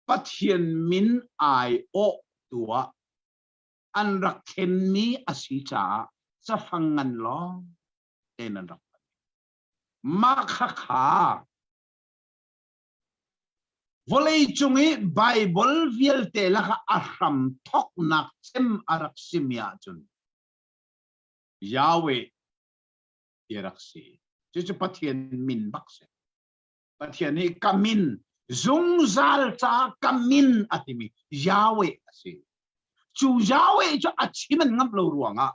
Pathian min ai awh tuah an rak thlenmi a si caah cafang ngan lawng tein an rak Mah kha kha Vawleicung i Baibal vialte lakah a hram thawknak cem a rak simi ahcun Yahweh ti a rak si. Cucu Pathian min bak si. Pathian nih ka min zungzal ca ka min a timi Yahweh a si. Cu Yahweh cu a chim an ngamh lo ruangah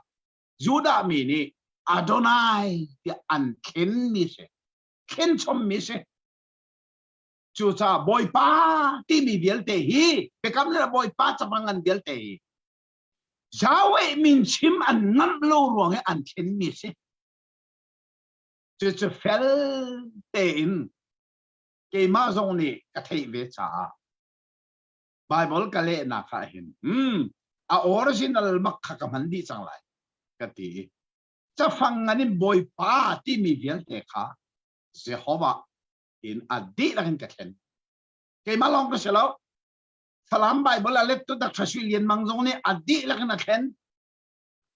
Judah mi nih Adonai tiah an thlenmi si. Thlen chommi si. Cucaah Bawipa timi vialte hi biakam le Bawipa cafang ngan vialte hi Yahweh min chim an ngamh lo ruang i an thlenmi si. Cucu fel tein keimah zong nih ka theih ve caah Bible ka lehnak ah hin hmm, a original mak kha ka hman dih cang lai ka ti. Cafang ngan in Bawipa timi vialte kha Jehovah in a dihlak in ka thlen. Keimah lawng ka si lo. Falam Bible a lettu Dr. Sui Lian Mang zong nih a dihlak in a thlen.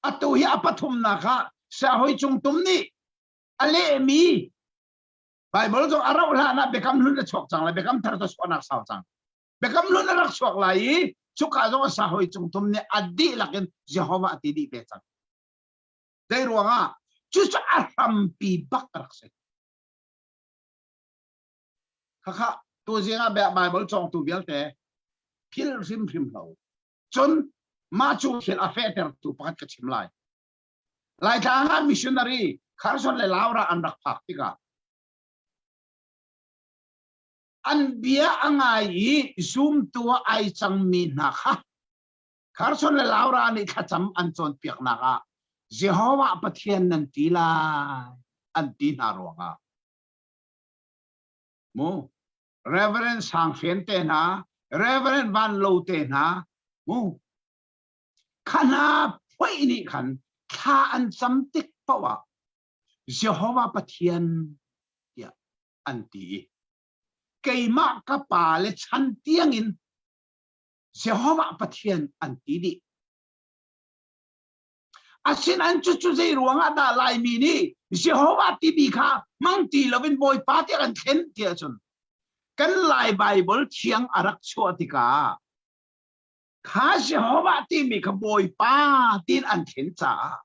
Atu hi a pathumnak ah Siahoi Cung Tum nih a lehmi. Bible zong a rauh hlan ah biakam hlun a chuak cang lai biakam thar cu chuahnak sau cang biakam hlun a rak chuak lai i cuka zong a sa hoi cungtum nih a dihlak in Jehovah a ti dih ve cang zei ruangah cucu a hrampi bak a rak si khakha tu zing ah Bible cawngtu vialte phil hrimhrim lo cun mah cu thil a fehtertu pakhat ka chim lai Laitlang ah missionary Carson le Laura an rak phak tikah an bia a ngai i zumtu ah ai cangmi hna kha Carson le Laura nih thlacam an cawnpiaknak ah Jehovah Pathian nan ti lai an ti hna ruangah mu Reverend Sang Fen te hna Reverend Van Lo te hna mu Kha hna phoih nih khan thla an cam tik paoh ah Jehovah Pathian tiah an ti i keimah ka pa le chan tiangin Jehovah Pathian an ti dih. Asinain cucu zei ruangah dah Laimi nih Jehovah timi kha hmang ti loin Bawipa tiah kan thlen ti ahcun kan Lai Baibal thiang a rak chuah tikah Kha Jehovah timi kha Bawipa tiin an thlen caah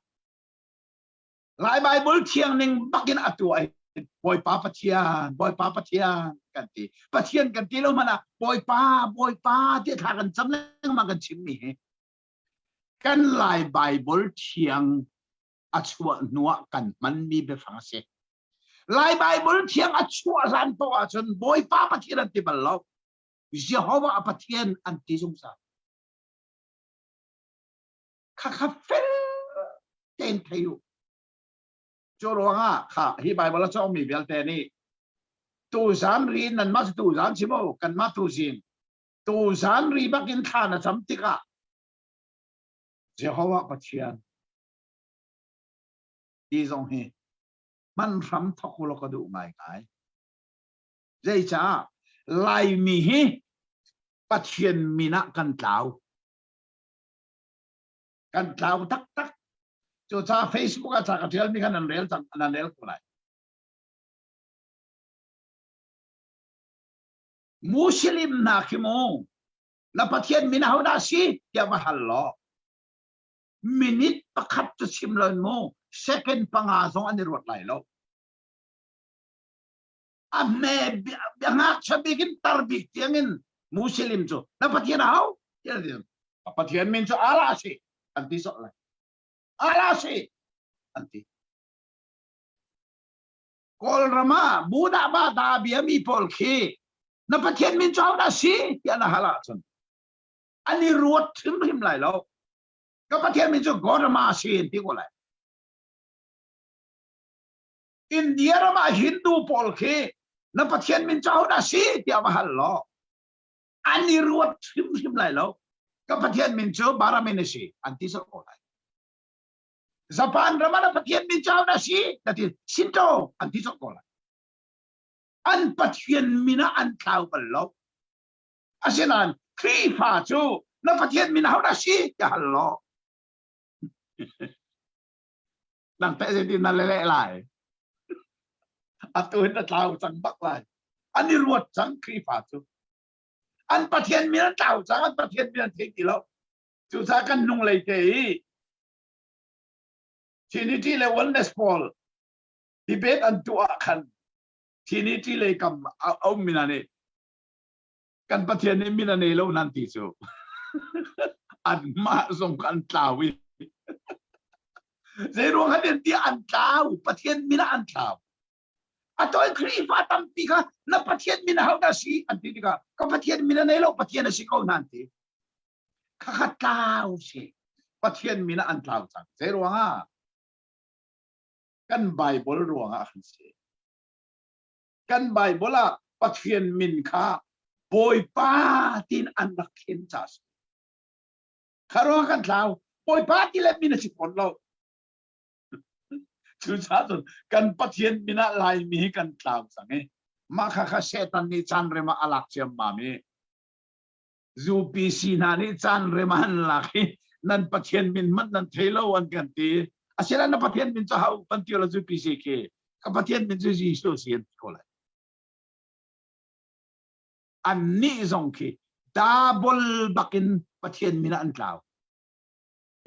Lai Baibal thiang ning bakin a tuah i Bawipa Pathian, Bawipa Pathian kan ti. Pathian kan ti lo hmanh ah Bawipa, Bawipa ti thla kan cam lengmang kan chimmi hi kan Lai Baibal thiang a chuah hnuah kan hmanmi biafang a si. Lai Baibal thiang a chuah hlan poah ahcun Bawipa Pathian an ti bal lo. Jehovah a Pathian an ti zungzal. Khakha fel tein thei u. Cu ruangah kha hi Bible a cawngmi vialte nih tuzan ri nan mah tuzan si mu kan mah tuzing tuzan ri bakin thla na cam tikah Jehovah Pathian ti zong hi hman hram thok u law ka duh ngaingai. Zeicah Laimi hi Pathian min ah kan tlau. Kan tlau taktak. Cucaah Facebook ah ca ka ṭialmi kha nan rel cang, nan rel ko lai. Muslim hna khi mu na Pathian min ahodah si tiah va hal law minute pakhat cu chim lo mu second panga zong an i ruat lai lo. A hme ngakchia bik in tar bik tiang in Muslim cu na Pathian a hau tiah ti a Pathian min cu Allah si an ti sawh lai Allah si an ti Kawlram ah Buddha ba da bia mi pawl khi na Pathian min cu hodah si tiah na hal ahcun an i ruat hrimhrim lai lo ka Pathian min cu Gautama si an ti ko lai India ram ah Hindu pawl khi na Pathian min cu ahodah si tiah va hal law an i ruat hrimhrim lai lo ka Pathian min cu Baramin a si an ti sawh ko lai Japan ram ah na Pathian min cu ahodah si na ti Shinto an ti sawh ko lai an Pathian min ah an thlau bal lo asinain Khrihfa cu na Pathian min ahodah si tiah hal law Nang teh zeitin na leh lai? Atu hin na tlau cang bak lai. An i ruat cang Khrihfa cu. An Pathian min an tlau cang, an Pathian min an thei ti lo. Cucaah kan nung lei te i Trinity le Oneness pawl debate an tuah ah khan Trinity lei kam a um mi hna nih kan Pathian nih min a nei lo nan ti cu anmah zong an tlau i zei ruang han ti an tlau Pathian min ah an tlau a toi Khrihfa tampi kha na Pathian min ho dah si an ti tikah ka Pathian min a nei lo Pathian a si ko nan ti kha kha tlau si Pathian min ah an tlau cang zei ruangah kan Bible ruangah kan si Kan Bible ah Pathian min kha Bawipa tiin an rak thlen ca si. Kha ruang kan tlau. Bawipa ti le min a si fawn lo. Cucaah cun kan Pathian min ah Laimi hi kan tlau cang i mah kha kha Satan nih caan rem ah a lak ciammam i UPC hna nih caan rem ah an lak i nan Pathian min hmanh nan thei lo an kan ti. Asinain na Pathian min cu hau kan ti lo UPC khi. Ka Pathian min cu Jesuh si an ti ko lai. Annih zong khi double bakin Pathian min ah an tlau.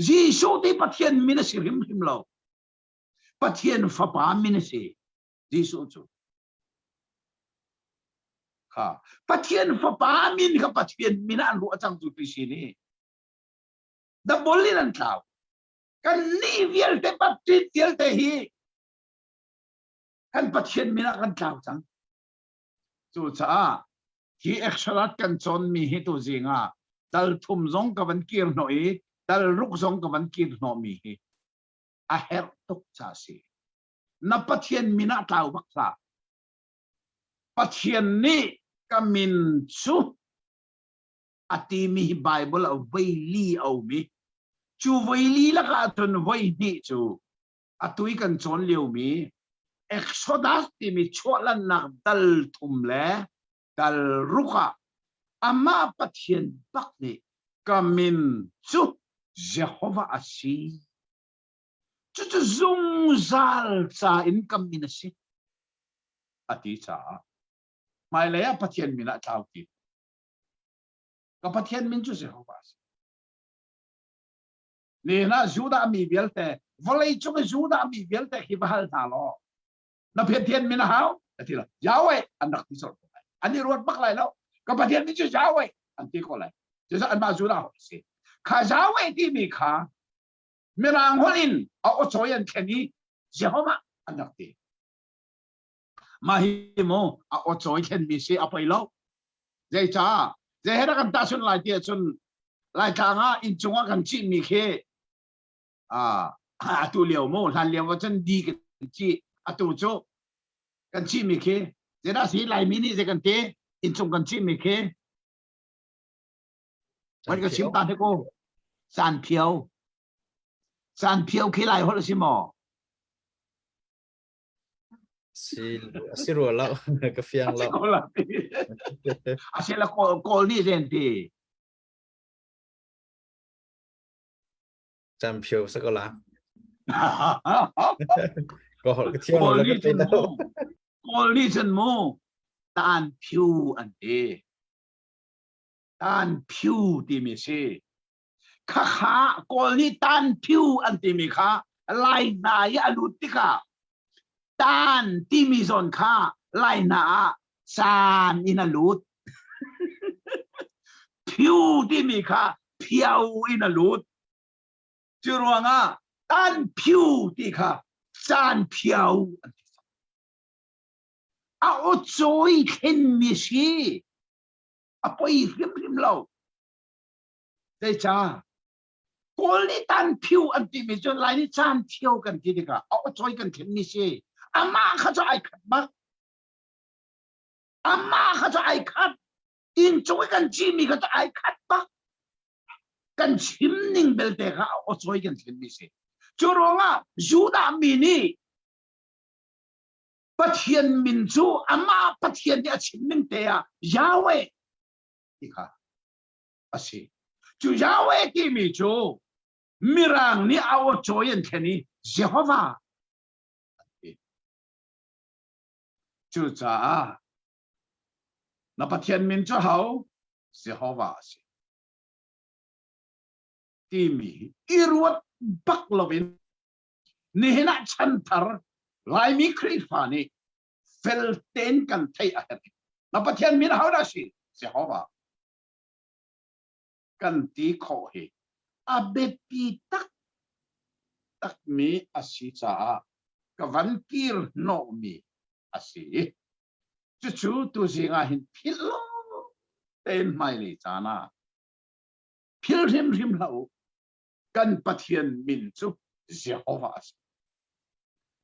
Jesuh ti Pathian min a si hrimhrim lo. Pathian fapa min a si. Jesuh cu. Kha Pathian fapa min kha Pathian min ah an ruah cang cu ti si ni. Double in an tlau. Kan nih vialte Baptist vialte hi kan Pathian min ah kan tlau cang. Cucaah hi Exodus kan cawnmi hi tu zing ah dal thum zong ka van kir hnawh i dal ruk zong ka van kir hnawhmi hi a herh tuk ca si. Na Pathian min ah tlau bak hlah. Pathian nih ka min cu a timi hi Bible ah voi li a um i cu voi li lakah cun voi hnih cu atu i kan cawn liomi Exodus timi chuahlannak dal thum le dal ruk ah amah Pathian bak nih ka min cu Jehovah a si. Cucu zungzal ca in ka min a si a ti caah hmailei ah Pathian min ah tlau ti. Ka Pathian min cu Jehovah a si. Nihin ah Judah mi vialte vawlei cung i Judah mi vialte khi va hal hna law na Pathian min a hau a ti lo Yahweh an rak ti colh ko lai an i ruat bak lai lo ka Pathian min cu Yahweh an ti ko lai cucu anmah Judah holh a si kha Yahweh timi kha mirang holh in a aw an thlen i Jehovah an rak ti mah hi mu a aw cawi thlenmi si a poi lo zeicah zei he dah kan tahchunh lai ti ahcun Laitlang ah inncung ah kan cihmi khi atu lio mu hlan lio ah cun di kan cih atu cu kan cihmi khi zeidah si Laimi nih zei kan ti inncung kan cihmi khi van ka chim ta te ko caan phio caan phio khi Lai holh a si maw Si si rua lo ka fiang lo. A si la kawl kawl nih zen ti. Cam phio sa ko la. Ko hol ka thiam lo ka pe lo. Kawl nih cun mu tan phiu an ti. Tan phiu timi si. Khakha Kawl nih tan phiu an timi kha Lai hna i a lut tikah tan timi zawn kha Lai hna ah caan in a lut. Phiu timi kha phio in a lut. Cu ruangah tan phiu ti kha caan phio an ti. A aw cawi thlenmi si. A poi hrimhrim lo. Zeicah? Kawl nih tan phiu an timi cu Lai nih caan phio kan ti tikah a aw kan thlenmi si. Amah kha cu ai khat bak. Amah kha cu ai khat. Inn cung i kan cimi kha cu ai khat bak. Kan chim ning belte kha a aw kan thlenmi si. Cu ruangah Judah mi nih Pathian min cu amah Pathian nih a chim ning te ah Yahweh ti kha a si. Cu Yahweh timi cu Mirang nih a aw cawi an thlen i Jehovah an ti. Cucaah na Pathian min cu ho? Jehovah a si. Timi i ruat bak loin nihin ah chanthar Laimi Khrihfa nih fel tein kan theih a herh. Na Pathian min ho dah si? Jehovah. Kan ti khawh hi a biapi tak takmi a si caah ka van kir hnawhmi a si. Cucu tuzing ah hin philh lo tein hmailei caan ah phil hrimhrim hlah u. Kan Pathian min cu Jehovah a si.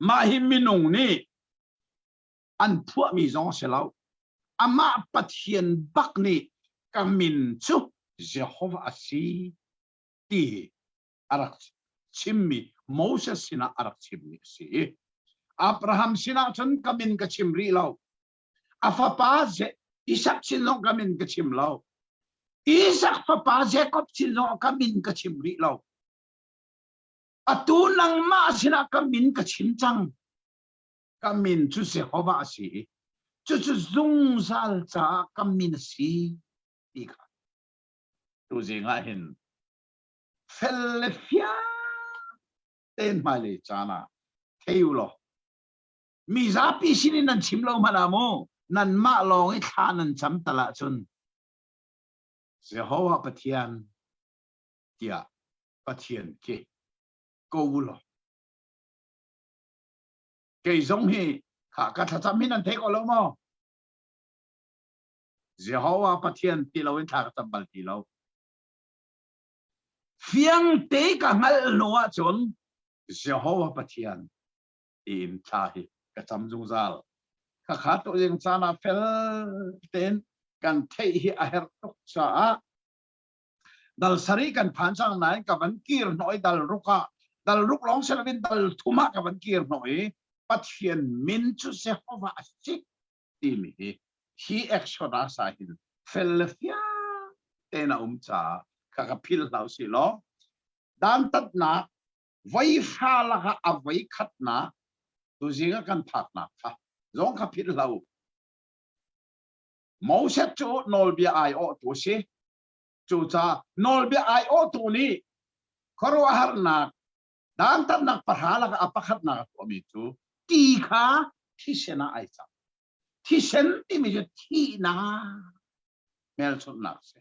Mah hi minung nih an phuahmi zong a si lo. Amah Pathian bak nih ka min cu Jehovah a si ti a rak chimmi Moses sinah a rak chimmi a si. Abraham sinah cun ka min ka chim rih lo. A fapa Isak sin zong ka min ka chim lo. Isak fapa Jacob sin zong ka min ka chim rih lo. Atu nangmah sinah ka min ka chim cang. Ka min cu Jehovah a si. Cucu zungzal caah ka min a si ti kha tuzing ah hin fel le fiang tein hmailei caan ah thei u law mi zapi sin in nan chim lo hmanh ah mu nanmah lawng i thla nan cam tal ahcun Jehovah Pathian tiah Pathian khi ko u law kei zong hi kha ka thlacam hi nan thei ko lo maw Jehovah Pathian ti loin thla ka cam bal ti lo fiang te ka hngalh hnu ahcun Jehovah Pathian tiin thla hi ka cam zungzal khakha tu ding caan ah fel tein kan theih hi a herh tuk caah dal sarih kan phan cang nain ka van kir hnawh i dal ruk ah dal ruk lawng si loin dal thum ah ka van kir hnawh i Pathian min cu Jehovah a si timi hi hi Exodus ah hin fel le fiang tein a um caah kha ka phil hlah si law dantatnak voi hra lakah a voi khatnak tuzing ah kan phaknak kha zong kha philh hlah u Moses cu nawlbia aiawhtu a si. Cucaah nawlbia aiawhtu nih khuaruahharnak dantatnak pahra lakah a pakhatnak a tuahmi cu ti kha thisen ah ai cang. Thisen timi cu thihnak hmelchunhnak a si.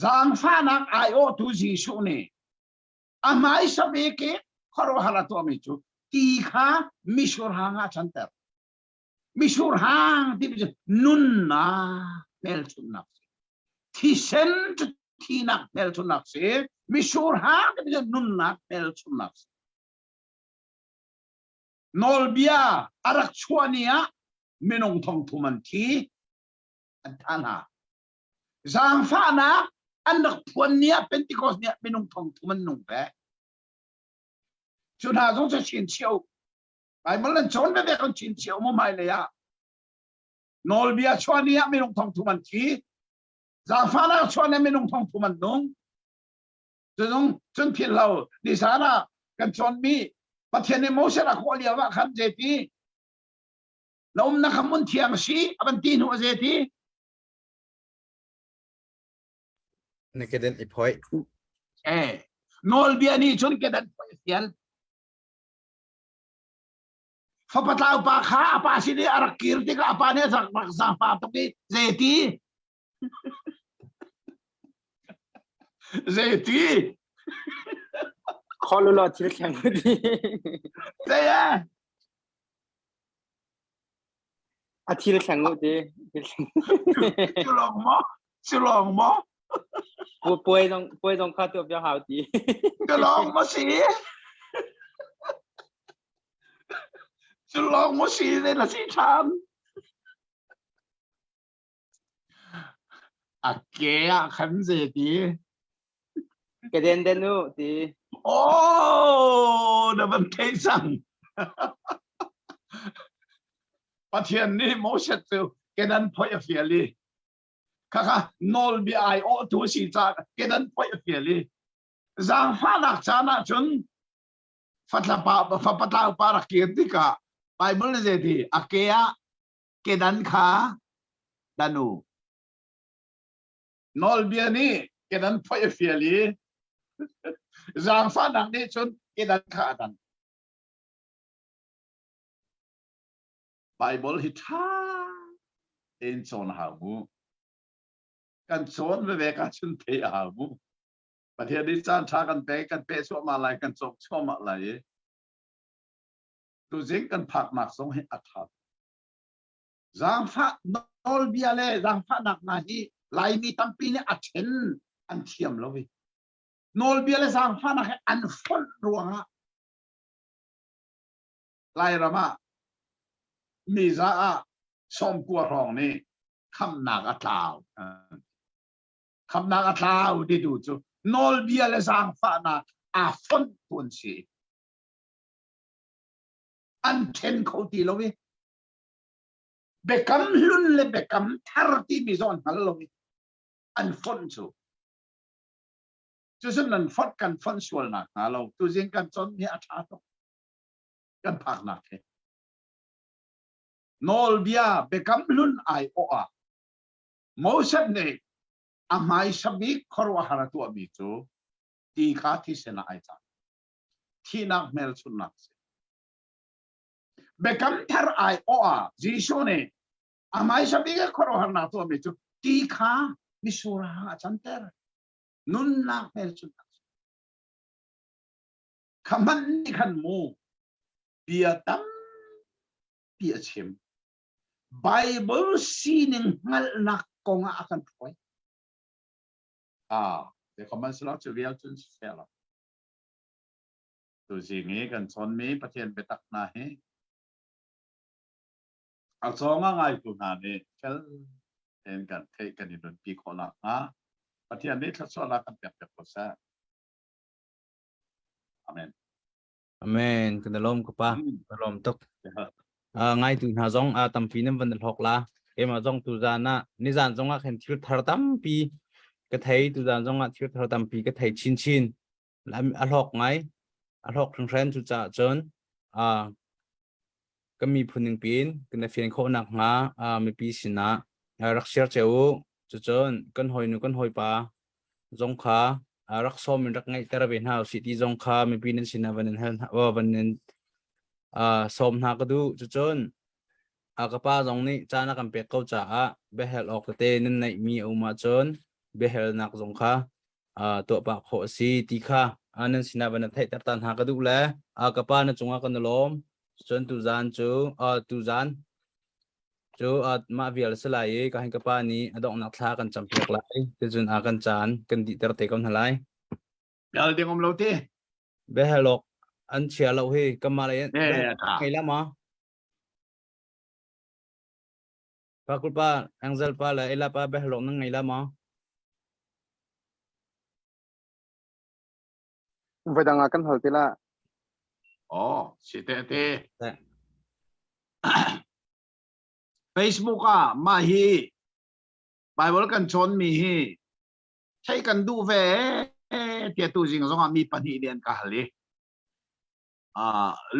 Zaangfahnak aiawhtu Jesuh nih a hmaisa bik i khuaruahhar a tuahmi cu ti kha mitsur hang ah a canter. Misur hang timi cu nunnak hmelchunhnak si. Thisen cu thinak hmelchunhnak si. Misur hang timi cu nunnak hmelchunhnak si. Nawlbia a rak chuah ni ah minung thong thum an thi an tha hna. Zaangfahnak an rak phuan ni ah Pentecost ni ah minung thong thum an nung ve. Cu hna zong cu chin Bible nan cawn veve kan chin cio mu mai lei ah nawlbia chuah ni ah minung thong thum an thi zaangfahnak chuah ni minung thong thum an nung cunung cun philh lo nisan ah kan cawnmi Pathian nih Moses a kawh lio ah khan zeiti na umnak kha hmun thiang si a van ti hnu a zeiti na kedan i phoih eh nawlbia nih cun kedan phoih a fial Fapa tlau pa kha a pa sin i a rak kir tikah a pa nih a rak rak zaangfah tuk i zeiti zeiti Khol law thil thleng ti. Zei eh? A thil thleng u ti. Cu lawng maw? Cu lawng maw? Puai zong puai zong kha tuah piak hau ti. Cu lawng maw si? Cu lawng maw si zei na si ṭhan? A ke ah khan zei ti? Ke den den u ti. Oh, na van thei cang. Pathian nih Moses cu kedan phoih a fial i khakha nawlbia ai awhtu a si caah kedan phoih a fial i zaangfahnak caan ah cun fatlapa fapatlau pa rak kir tikah Bible nih zei ti a ke ah kedan kha danu nawlbia nih kedan phoih a fial i zaangfahnak nih cun kedan kha a dan Bible hi ṭha tein cawn a hau mu. Kan cawn veve ka cun theih a hau mu. Pathian nih caan ṭha kan pek, kan peh cuahmah lai, kan cawk cuahmah lai i tuzing kan phaknak zong hi a ṭha. Zaangfah nawlbia le zaangfahnak hna hi Laimi tampi nih a ṭhen an thiam lo i nawlbia le zaangfahnak hi an fonh ruangah Lairam ah miza ah sawmkua hrawng nih khamnak a tlau. Khamnak a tlau titu cu nawlbia le zaangfahnak aa fonh tu an si. An ṭhen kho ti lo i biakam hlun le biakam thar timi zong an hngal lo i an fonh cu. Cucun nan fonh kan fonh sualnak hnga lo. Tuzing kan cawn hi a ṭha tuk. Kan phaknak hi. Nawlbia biakam hlun aiawh ah Moses nih a hmaisa bik khuaruahhar a tuahmi cu ti kha thisen ah ai cang. Thihnak hmelchunhnak a si. Biakam thar aiawh ah Jesuh nih a hmaisa bik a khuaruahharnak tuahmi cu ti kha mitsur ah a canter. Nunnak hmelchunhnak a si. Kha hmanh nih khan mu bia tampi a chim. Bible sining hngalhnak kong ah a kan hruai. Ah, te khoman silo cu vial cun siseh lo. Tu zing i kan chawnmi Pathian biatak hna hi a cawng a ngaitu hna nih fel tein kan theih kan i nunpi khawh nakhnga Pathian nih thluachuahnak kan pek piak ko seh. Amen. Amen. Kan i lawm ka pa. Ka lawm tuk. Ngaitu hna zong tampi nan van hlok la. Keimah zong tuzan ah nizan zong ah khan thil thar tampi ka thei tuzan zong ah thil thar tampi ka thei chinchin. A hlok ngai. A hlok hringhren cu caah cun kan miphun ning piin kan i fian khawh nakhnga mipi sinah rak share cio u. Cucun kan hawinu kan hawipa zong kha rak sawm in rak ngeihter ve hna usih ti zong kha mipi nan sinah van in hal hna van in sawm hna ka duh. Cucun ka pa zong nih caan a kan pek ko caah biahel awk tete nan neihmi a um ahcun biahelnak zong kha tuah pah khawh a si ti kha nan sinah van theihter ta hna ka duh le ka pa na cungah kan i lawm. Cun tuzaan cu tuzaan cu mah vial a si lai i ka hin ka pa nih a donghnak thla kan campiak lai. Ticun a kan caan kan dihter te ko hna lai. Bial ding um lo ti. Biahelok an chia lo hi kamah lei ngei la ma? Pa kulpa Angel pa le Ela pa biahelok nan ngei la ma? Voi dang ah kan hal ti la. Oh, si te te. Facebook ah mah hi Bible kan cawnmi hi thei kan duh ve tiah tu zing zong ah mi pahnih nih an ka hal i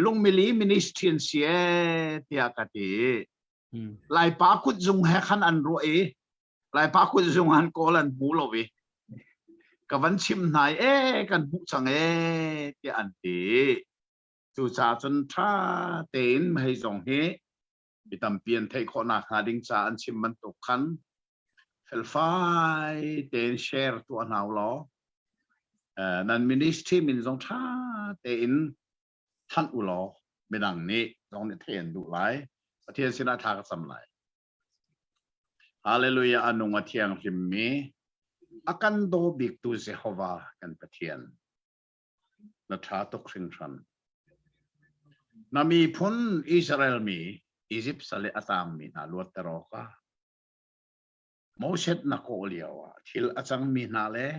lungmili ministry an si e tiah ka ti Laipa kutzung he khan an ruah i Laipa kutzung an kawl an hmu lo i ka van chim hna i e kan hmuh cang e tiah an ti Cucaah cun ṭha tein hei zong hi mi tampi an theih khawh nakhnga ding ca an chim bantuk khan felfai tein share tuah hna u law nan ministry min zong ṭha tein thanh u law midang nih zong nih theih an duh lai. Pathian sinah thla ka cam lai. Hallelujah a nung a thianghlimmi a kan daw biktu Jehovah kan Pathian. Na ṭha tuk hringhran. Na miphun Israel mi Izipt sal i a tangmi hna luatter awkah Moses na kawh lioah thil a cangmi hna le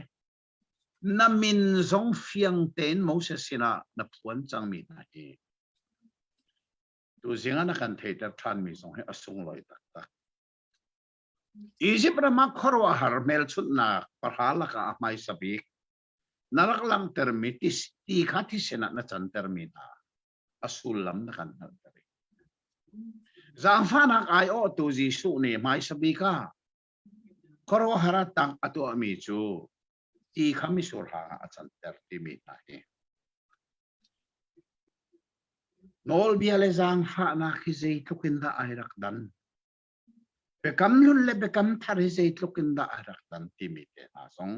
na min zong fiang tein Moses sinah na phuan cangmi hna hi tuzing ah na kan theihter ṭhanmi zong hi a sunglawi taktak. Izipt ram ah khuaruahhar hmelchunhnak pahra lakah a hmaisa bik na rak langhtermi ti kha thisen ah na cantermi hna a sullam na kan hngalhter i zaangfahnak aiawhtu Jesuh nih hmaisa bik ah khuaruahhar a tang a tuahmi cu ti kha mitsur hang ah a canter timi hna hi nawlbia le zaangfahnak hi zeitluk in dah ai rak dan biakam hlun le biakam thar hi zeitluk in dah ai rak dan timi te hna zong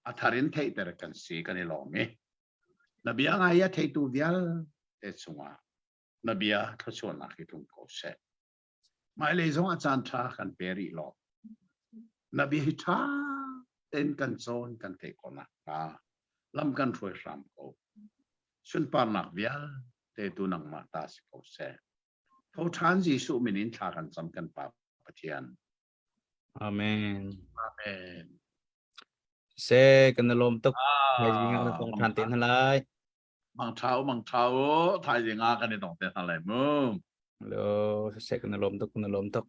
a thar in theihter kan si kan i lawm i na bia ngai a theitu vialte chungah na bia thluachuahnak hi tlung ko seh hmailei zong a caan ṭha kan pe rih law na bia hi ṭha tein kan cawn kan theih khawh nakhnga lam kan hruai hram ko sunparnak vialte tu nangmah ta si ko seh tho ṭhan Jesuh min in thla kan cam kan Pa Pathian Amen. Amen. Se kan na lawm tuk. Thaizing ah na tong than te hna lai. Mang tha u mang tha u thaizing ah kan i tong te hna lai mu. Hello, se kan na lawm tuk kan na lawm tuk.